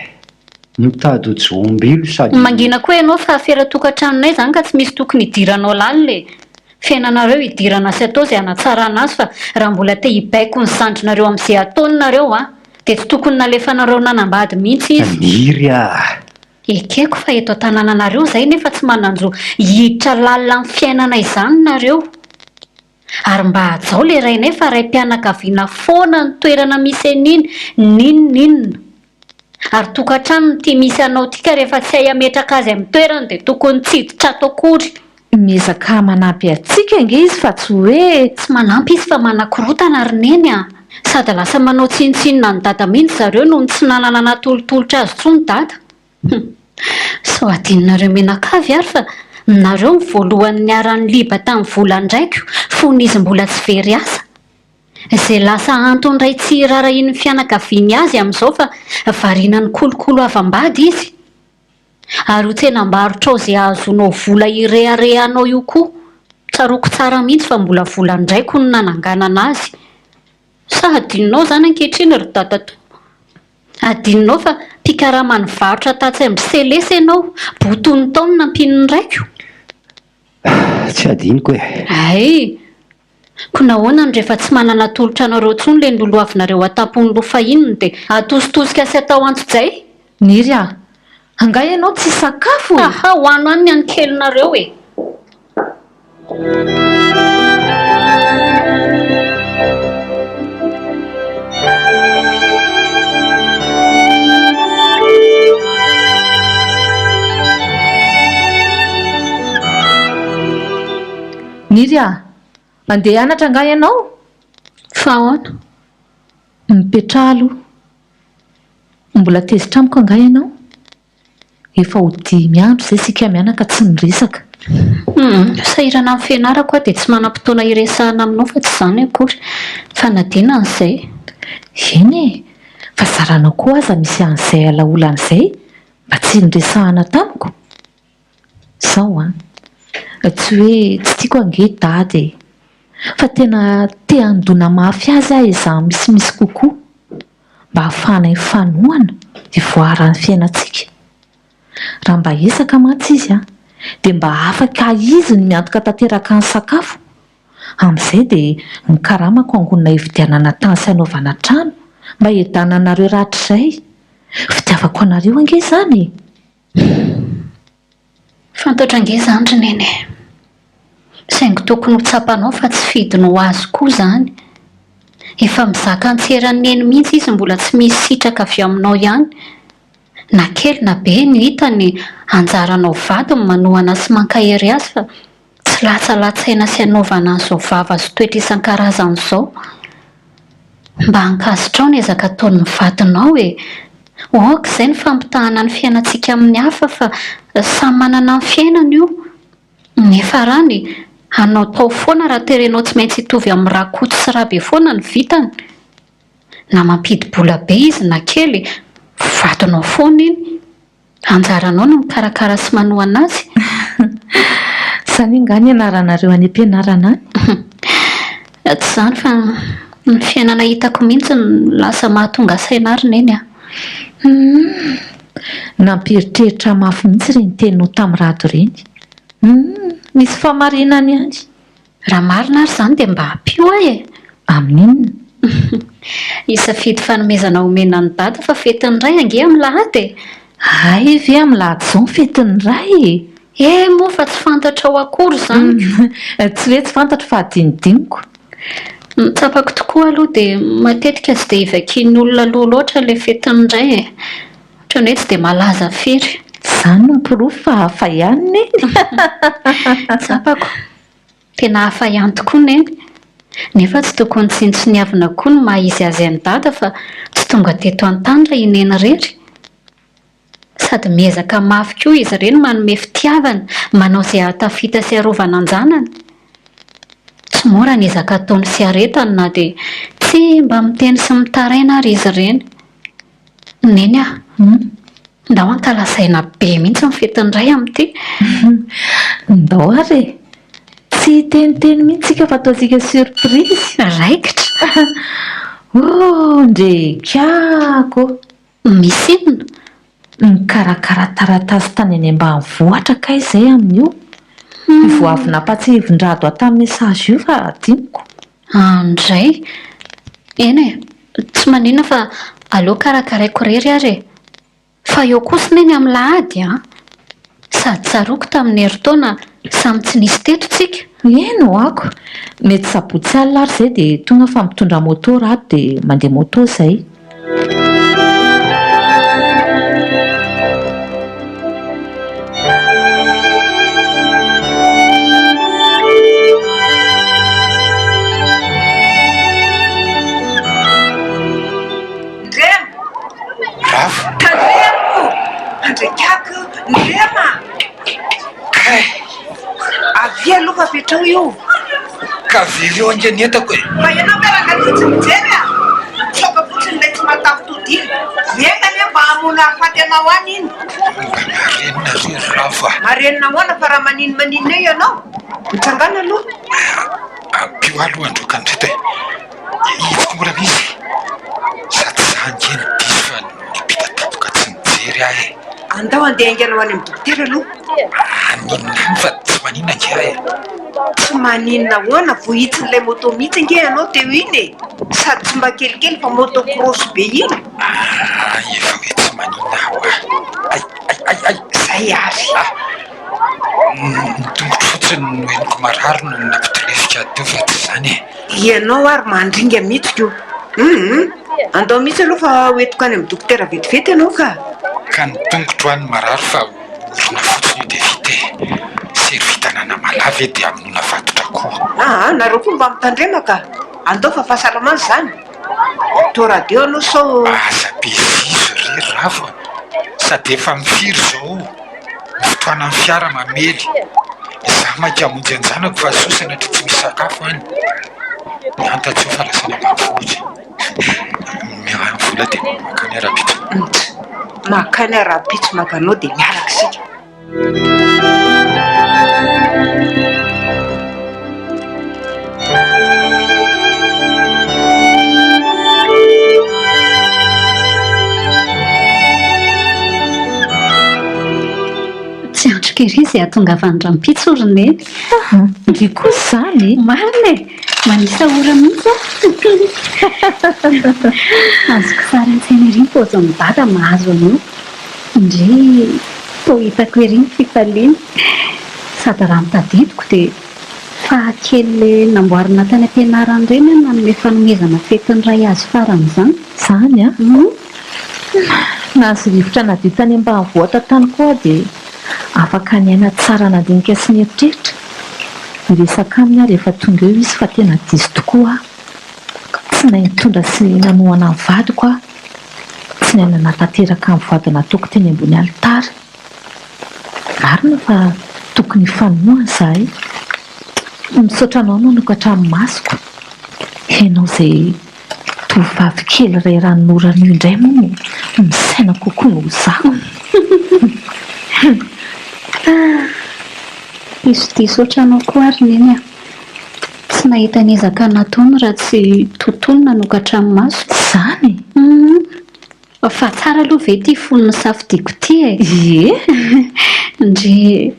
S5: Mitady ho jombilo sady.
S4: Mangina koa ianao fa afera tokantranonay izany ka tsy misy tokony hidiranao lalina e! Fiainanareo hidirana sy atao izay hanatsarana azy fa raha mbola te hibaiko ny zandrinareo amin'izay ataony nareo an! Dia tsy tokony nalefanareo nanambady mihitsy izy.
S5: Niry a!
S4: Ekeko fa eto an-tanànanareo izay nefa tsy manan-jo hiditra lalina amin'ny fiainana izany nareo. Ary mba hajao le rainay fa raim-pianakaviana foana ny toerana misy an'iny n'inon'inona. Ary tokantrano ity misy anao ity ka rehefa tsy hay hametraka azy amin'ny toerany dia tokony tsy hiditra ato akory.
S2: Miezaka manampy antsika ange izy fa tsy hoe.
S4: Tsy manampy izy fa manakorotana ry Neny a! Sady lasa manao tsinontsinona an'i Dada mihitsy zareo noho ny tsy nanana natolotolotra azy intsony Dada. Hum. Sao adinonareo mianakavy ary fa nareo no voalohany niara-niliba tamin'ny volan-draiko fony izy mbola tsy very asa. Izay lasa antony iray tsy hirarahian'ny fianakaviany azy amin'izao fa variana nikolokolo havam-bady izy. Ary io tsenam-barotrao izay ahazoanao vola hireharehanao io koa, tsaroako tsara mihitsy fa mbola volan-draiko no nananganana azy. Sa hadinonao izany ankehitriny ry dadatoa? Adinonao fa mpikarama nivarotra tatsy amin-dry Selesa ianao, boton'ny tao no nampian'ny raiko.
S5: Tsy adinoko e.
S4: Hay! Ko nahoana no rehefa tsy manana atolotra anareo intsony ilay noloavinareo an-tampon'ny loha fahiny no dia atositosika sy atao antsojay?
S2: Niry a! Angaha ianao tsy hisakafo e?
S4: Aha, hoano any ny an'kelinareo e!
S2: Niry a! Andeha hianatra angaha ianao?
S4: Fa ahoana?
S2: Mipetraha aloha. Mbola tezitra amiko angaha ianao? Efa ho dimy andro izay isika mianaka tsy niresaka.
S4: Humm, sahirana amin'ny fianarako aho dia tsy manam-potoana hiresahana aminao fa tsy izany akory. Fanadinana izay.
S2: Eny e! Fa zaranao koa aza misy an'izay alaolana izay mba tsy niresahana tamiko. Izao an! Tsy hoe tsy tiako ange i Dada e! Fa tena te handona mafy azy aho hizaha misimisy kokoa. Mba hahafahanay mifanohana hivoaran'ny fiainantsika. Raha mba ezaka mantsy izy an, dia mba afaka izy ny miantoka tanteraka ny sakafo. Amin'izay dia ny karamako angonina hividianana tany sy hanaovana trano mba hiadananareo rahatrizay. Fitiavako anareo ange izany e!
S4: Fantatro ange izany ry Neny e! Saingy tokony ho tsapanao fa tsy fidiny ho azy koa izany. Efa mizaka an-tseran'i Neny mihitsy izy mbola tsy misy sitraka avy aminao ihany. Na kely na be no hitany, anjaranao vady ny manohana sy mankahery azy fa tsy latsalatsaina sy anaovana an'izao vava sy toetra isan-karazany izao. Mba ankasitrao ny ezaka ataon'ny vadinao e! Ok izay ny fampitahana ny fiainantsika amin'ny hafa fa samy manana ny fiainany io. Nefa rany, hanaotao foana raha terenao tsy maintsy hitovy amin'i Rakoto sy Rabe foana ny vitany. Na mampidi-bola be izy na kely, vadinao foana iny. Anjaranao no mikarakara sy manohana azy.
S2: Izany angaha ny anaranareo any am-pianarana any?
S4: Tsy izany fa ny fiainana hitako mihitsy no lasa mahatonga saina ahy ry Neny a!
S2: Humm! Nampieritreritra mafy mihitsy ireny teninao tamin'i Rado ireny. Humm! Misy fahamarinany ihany.
S4: Raha marina ary izany dia mba ampio ahy e!
S2: Amin'inona?
S4: Hisafidy fanomezana homena an'i Dada fa fetin'ny Ray ange amin'ny lahady e!
S2: Hay ve amin'ny lahady izao ny fetin'ny Ray e!
S4: Eh moa fa tsy fantatrao akory izany
S2: ko. Tsy hoe tsy fantatro fa adinodinoko.
S4: Ny tsapako tokoa aloha dia matetika tsy dia ivakian'ny olona loha loatra ilay fetin'ny ray e. Ohatran'ny hoe tsy dia malaza firy.
S2: Izany no porofo fa hafa ihany Neny.
S4: Tsapako. Tena hafa ihany tokoa Neny. Nefa tsy tokony tsinontsiniavina koa ny maha izy azy an'i Dada fa tsy tonga teto an-tany raha i Neny irery. Sady miezaka mafy koa izy ireny manome fitiavana, manao izay hahatafita sy harovana an-janany. Tsy mora ny ezaka ataony sy aretany na dia tsy mba miteny sy mitaraina ary izy ireny. Neny a! Ndao ankalazaina be mihitsy ny fetin'ny ray amin'ity.
S2: Ndao ary e! Tsy hiteniteny mihitsy isika fa ataontsika surprise.
S4: Raikitra!
S2: Oh! Ndrekako ô!
S4: Misy inona?
S2: Nikarakara taratasy tany any ambanivohitra kay izay amin'io. Io vao avy nampatsiahivin-dRado ahy tamin'ny message io fa adinoko.
S4: Andray! Eny e, tsy maninona fa aleo karakaraiko irery ary e! Fa eo kosa neny amin'ny lahady an! Sady tsaroako tamin'ny herintaona samy tsy nisy teto tsika.
S2: Eny ho'ako, mety sabotsy alina ary izay dia tonga fa mitondra moto Rado dia mandeha moto izay.
S3: Ndrema!
S1: Ravo!
S3: Tandremo! Andrekako! Ndrema!
S1: Kay!
S3: Avia aloha fa apetraho io.
S1: Ka very eo ange ny entako e!
S3: Fa ianao ve rangahy ty tsy mijery a! Mitsoaka fotsiny ilay tsy mahatafitody iny. Enga anie mba hamono hahafaty anao any iny.
S1: Mba marenina re ry Ravo a!
S3: Marenina ahoana fa raha maninomaninona eo ianao? Mitsangàna aloha.
S1: Ampio ahy aloha handroaka an'ireto e! Hitsiko mbola misy. Sady za ange no diso fa niampita tampoka tsy nijery aho e.
S3: Andao handeha haingana ho any amin'ny dokotera aloha.
S1: Haninona any fa tsy maninona ange aho e.
S3: Tsy maninona ahoana, vohitsin'ilay moto mihitsy ange ianao teo iny e. Sady tsy mba kelikely fa moto cross be iny.
S1: Ah, efa hoe tsy maninona aho ah. Ay, ay, ay, ay.
S3: Izay ary.
S1: Ah, ny tongotro fotsiny no henoko marary no nampitolefika ahy teo fa tsy izany e.
S3: Ianao ary mandringa mihitsy ko. Hum! Andao mihitsy aloha fa ho entiko any amin'ny dokotera vetivety ianao ka.
S1: Ka ny tongotro any marary fa orona fotsiny io dia vita e. Sery vitanana malahy ve dia hamonoana vatotra koa.
S3: Aa, nareo koa mba mitandrema ka. Andao fa fahasalamana izany. Atao radio aloha sao.
S1: Aza be zizo re Ravo a! Sady efa mifiry izao. Ny fotoanan'ny fiara mamely. Izaho maika hamonjy an-janako fa soa sanatria tsy misy sakafo any. Mianta tsy eo fa lasa any ambanivohitra. Miala ny vola dia mankany aho rahampitso.
S3: Ntsy! Mankany aho rahampitso maka anao dia miaraka isika.
S4: Tsy andriko ery izay hahatongavan'ny rahampitso ry Neny.
S2: Ah, ndry kosa izany e!
S4: Marina e! Manisa ora mihitsy aho. Azoko sary an-tsaina ery ny paozin'i Dada mahazo an'io. Ndry, toa hitako ery ny fifaliany. Sady raha ny tadidiko dia fahakely ilay namboarina tany am-pianarana ireny aho nanome fanomezana fetin'ny ray azy farany izany.
S2: Izany an? Nahazo rivotra nadio tany ambanivohitra tany koa aho dia afaka niaina tsara nandinika sy nieritreritra. Hiresaka aminy aho rehefa tonga eo izy fa tena diso tokoa aho. Tsy nahay nitondra sy nanohana ny vadiko aho. Tsy nahay nanatanteraka ny voady nataoko teny ambony alitara. Marina fa tokony hifanohana izahay. Misaotra anao nanokatra ny masoko. Ianao izay tovovavy kely iray ranonorana io indray moa no misaina kokoa noho izaho.
S4: Diso diso ohatranao koa ary Neny a! Tsy nahita ny ezaka nataony raha tsy Totoa no nanokatra ny masoko.
S2: Izany e!
S4: Hum! Fa tsara aloha ve ity fonony safidiako ity e?
S2: Ie!
S4: Ndry,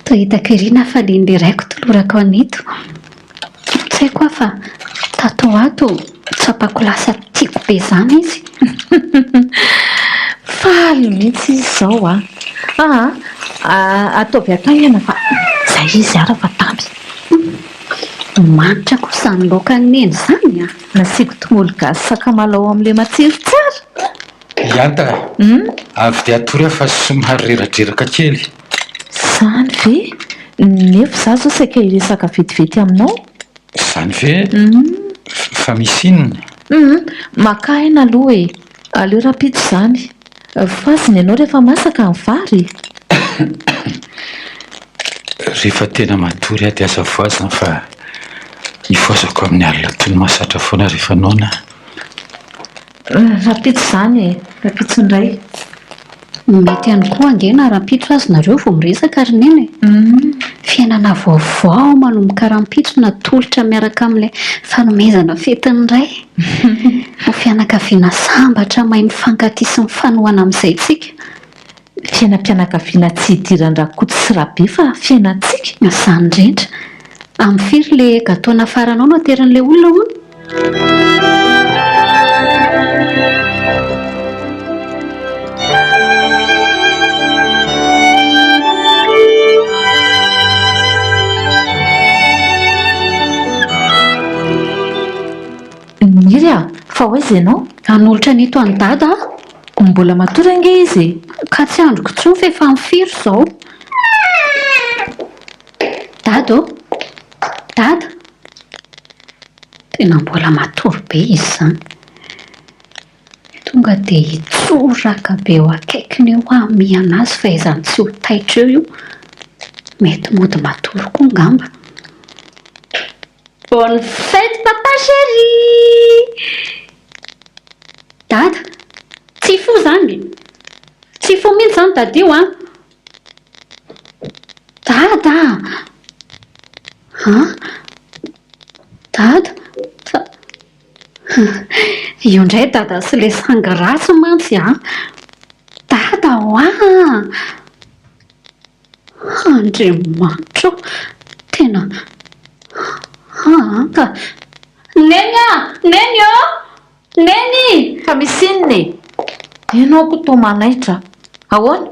S4: toa hitako ery ny hafalian'ilay raiko tolorako an'ito. Tsy haiko aho fa tato ho ato tsapako lasa tiako be izany izy.
S2: Faly mihitsy izy izao an! Aa! Ataovy haingana fa izay izy ara fa tamby.
S4: Manitra koa izany laokan'i Neny izany an!
S2: Nasiako tongolo gasy sakamalao amin'ilay matsiro tsara.
S1: Ihanta a! Avy dia hatory aho fa somary reradreraka kely.
S2: Izany ve? Nefa izaho izao saika hiresaka vetivety aminao.
S1: Izany ve? Fa misy inona?
S2: Hum, maka aina aloha e! Aleo rahampitso izany. Faziny ianao rehefa masaka ny vary e!
S1: Rehefa tena matory aho dia aza voazana fa ifohazako amin'ny alina toy ny mahazatra foana rehefa noana aho.
S2: Rahampitso izany e! Rahampitso indray.
S4: Mety ihany koa ange na rahampitso aza nareo vao miresaka ry Neny e! Fiainana vaovao manomboka rahampitso natolotra miaraka amin'ilay fanomezana fetin'ny ray. Ho fianakaviana sambatra mahay mifankatia sy mifanohana amin'izay tsika.
S2: Fiainam-pianakaviana tsy idiran-dRakoto sy Rabe fa fiainantsika.
S4: Izany indrindra. Amin'ny firy ilay gâteau nafaranao no aterin'ilay olona hono?
S2: Niry a! Fa ho aiza ianao?
S4: Hanolotra an'ito an'i Dada aho.
S2: Mbola matory ange izy e!
S4: Ka tsy andriko intsony fa efa amin'ny firy izao? Dada ô! Dada! Tena mbola matory be izy izany. Tonga dia hitsoraka be eo akaikiny eo aho hamihana azy fa izany tsy ho taitra eo io. Mety mody matory koa angamba. Bonne fête papa chéri! Dada, tsy fo izany e! Tsy fo mihitsy izany dada io an! Dada a! An? Dada? Fa io indray dada sy ilay sangy ratsy mantsy an! Dada hoa a! Andriamanitra ô! Tena aa ka! Neny a! Neny ô! Neny!
S2: Fa misy inona e? Ianao koa toa manaitra. Ahoana?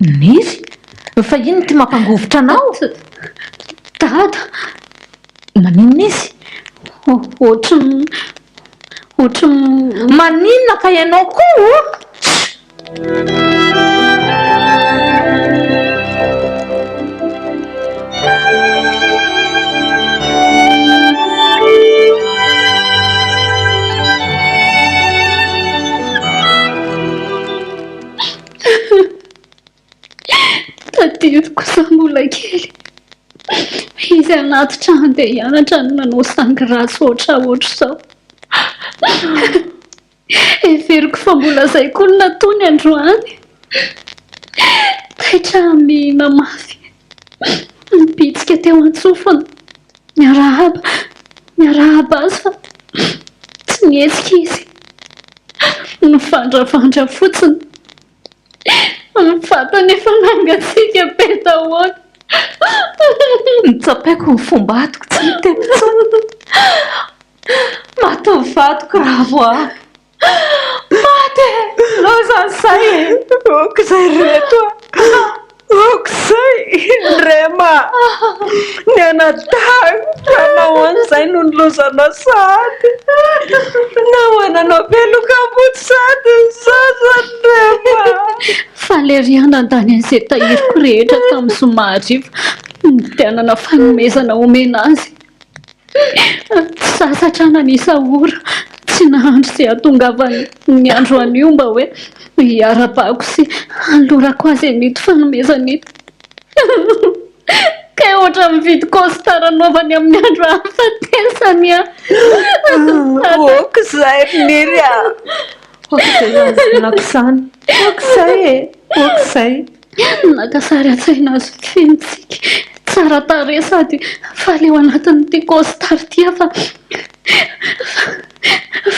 S2: Niry? Fa inona ity mampangovitra anao?
S4: Dada!
S2: Maninona izy?
S4: Ohatry ny, ohatry ny.
S2: Maninona ka ianao koa ô?
S4: Tadidiko za mbola kely. Izy hanatitra handeha hianatra no nanao sangy ratsy ohatraohatr'izao. Heveriko fa mbola izay koa no nataony androany. Taitra hamehina mafy. Nibitsika teo an-tsofiny. Niarahaba, niarahaba azy fa tsy nihetsika izy. Nivandravandra fotsiny. Ny vatany efa nangatsiaka be daholo.
S2: Notsapaiko ny fomba-atiko tsy niteny intsony. Maty ny vadiko Ravo a! Maty e! Lozan'izay e!
S3: Ok izay ry reto a! Ok izay! Ndrema! Ny anadahiko ka nahoana izay no nilozanao sahady? Nahoana no avelokam-body sahady ny zaza Ndrema?
S4: Faly ery aho nandany an'izay tahiriko rehetra tamin'ny zoma hariva nividianana fanomezana homena azy. Tsy sasatra nanisa ora, tsy nahandry izay hahatongavan'ny andro anio mba hoe hiarabako sy hanolorako azy an'ito fanomezana ito. Kay ohatran'ny mividy costard anaovany amin'ny andro hahafatesany aho.
S3: Ok izay ry Niry a!
S2: Ok izay izany zanako izany. Ok izay e! Ok izay.
S4: Naka sary an-tsaina azy feno tsiky, tsara tarehy sady faly eo anatin'ity costard ity aho fa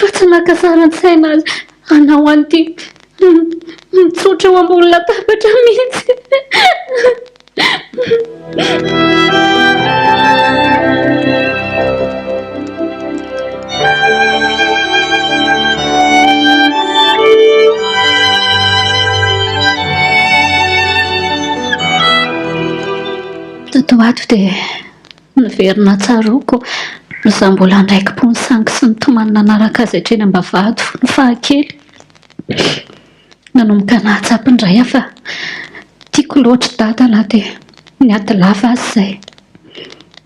S4: fa tsy naka sary an-tsaina azy hanao an'ity mitsotra eo ambony latabatra mihitsy. dia niverina tsaroako izaho mbola niraiki-po nisangy sy nitomany nanaraka azy hatreny am-bavahady fony fahakely. Nanomboka nahatsapa indray aho fa tiako loatra i Dada na dia niady lava aza izay.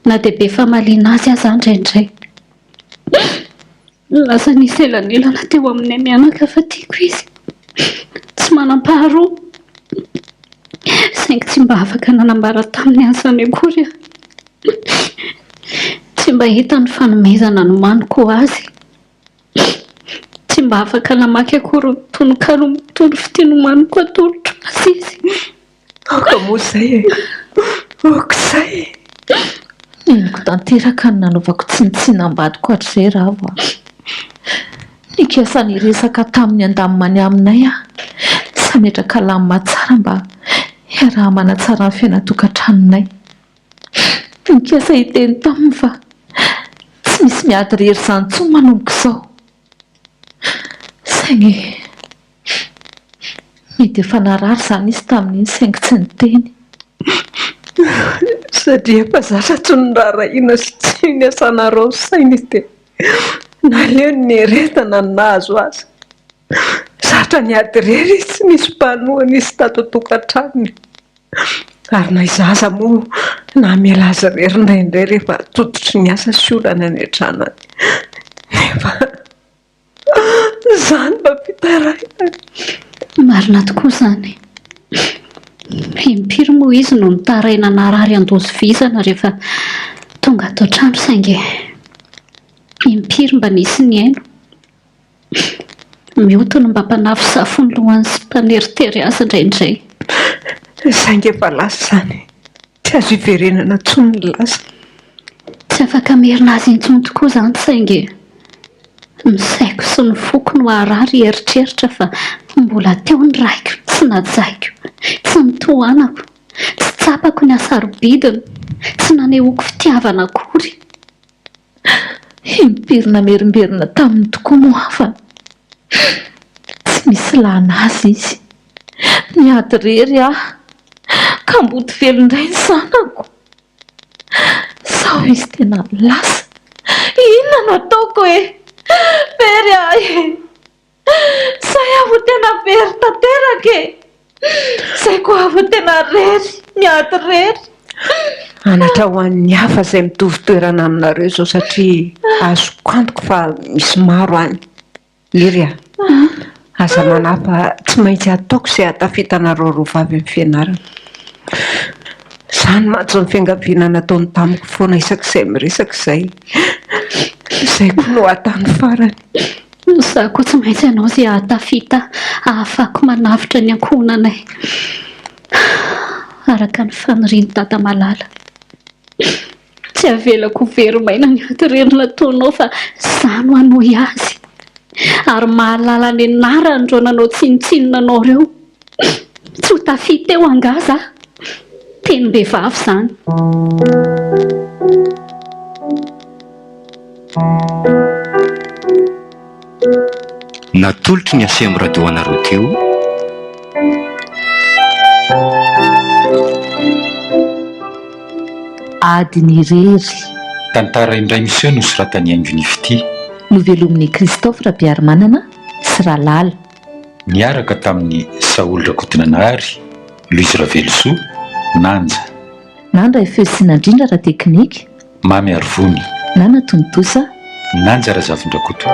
S4: Na dia be famaliana azy aza aho indraindray. Lasa nisy elanelana teo aminay mianaka fa tiako izy. Tsy manam-paharoa. Saingy tsy mba afaka nanambara taminy an'izany akory aho. Tsy mba hita ny fanomezana nomaniko ho azy. Tsy mba afaka namaky akory ny tononkalo mitory fitia nomaniko hatolotro azy izy.
S3: Aoka moa izay e! Aoka izay e!
S2: Neniko tanteraka ny nanaovako tsinontsinona am-badiko hatrizay Ravo a! Nikasa niresaka taminy handamina ny aminay aho sy hametraka lamina tsara mba hiaraha-manatsara ny fiainan-tokantranonay. Nikasa hiteny taminy fa tsy misy miady irery izany intsony manomboka izao. Saingy mety efa narary izany izy tamin'iny saingy tsy niteny.
S3: Satria efa zatra tsy noraharahiana sy tsy niasanareo ny sainy dia naleony nieretana ny nahazo azy. Zatra niady irery izy tsy nisy mpanohana izy tato an-tokantranony. Ary na izaho aza moa namela azy irery indraindray rehefa tototry ny asa sy olana any an-trano any. Nefa izany mba fitarainana.
S4: Marina tokoa izany. Impiry moa izy no nitaraina narary handozo vizana rehefa tonga ato an-trano saingy impiry mba nisy nihaino. Mioty no mba mpanafosafo ny lohany sy mpaneritery azy indraindray.
S3: Saingy efa lasa izany. Tsy azo iverenana intsony ny lasa.
S4: Tsy afaka hamerina azy intsony tokoa izany saingy ny saiko sy ny foko no harary hieritreritra fa mbola teo ny raiko tsy najaiko, tsy nitohanako, tsy tsapako ny hasarobidiny, tsy nanehoako fitiavana akory.
S2: Impiry namerimberina taminy tokoa moa aho fa tsy misy ilàna azy izy. Miady irery aho ka mody velona indray ny zanako. Sao izy tena lasa. Inona no ataoko e? Very aho e! Zay aho vao tena very tanteraka e! Zay koa aho vao tena rery, miady rery.
S3: Anatra ho an'ny hafa izay mitovy toerana aminareo izao satria azoko antoka fa misy maro any. Hery a! Aza manahy fa tsy maintsy ataoko izay hahatafita anareo roa vavy amin'ny fianarana. Izany mantsy no fiangaviana nataony tamiko foana isak'izay miresaka izay. Izay koa no hatany farany.
S4: Izaho koa tsy maintsy hanao izay hahatafita hahafahako manavotra ny ankohonanay araka ny fanirian'i Dada malala. Tsy avelako ho very maina ny ady irery nataonao fa izaho no hanohy azy ary mahalala ny anaran'ireo nanao tsinontsinona anao ireo. Tsy ho tafita eo angaha za? Tenim-behivavy izany.
S1: Natolotry ny Aceem Radio anareo teo.
S2: Adiny irery.
S1: Tantara indray miseho nosoratan'i Haingo Ny Fitia.
S2: Novelomin'i Christophe Rabearimanana sy Ralala.
S1: Niaraka tamin'i Saholy Rakotonanahary, Louise Ravelosoa, Nanja.
S2: Nandray feo sy nandrindra ara-teknika.
S1: Mamy Arivony.
S2: Nana Tontosa.
S1: Nanja Razafindrakoto.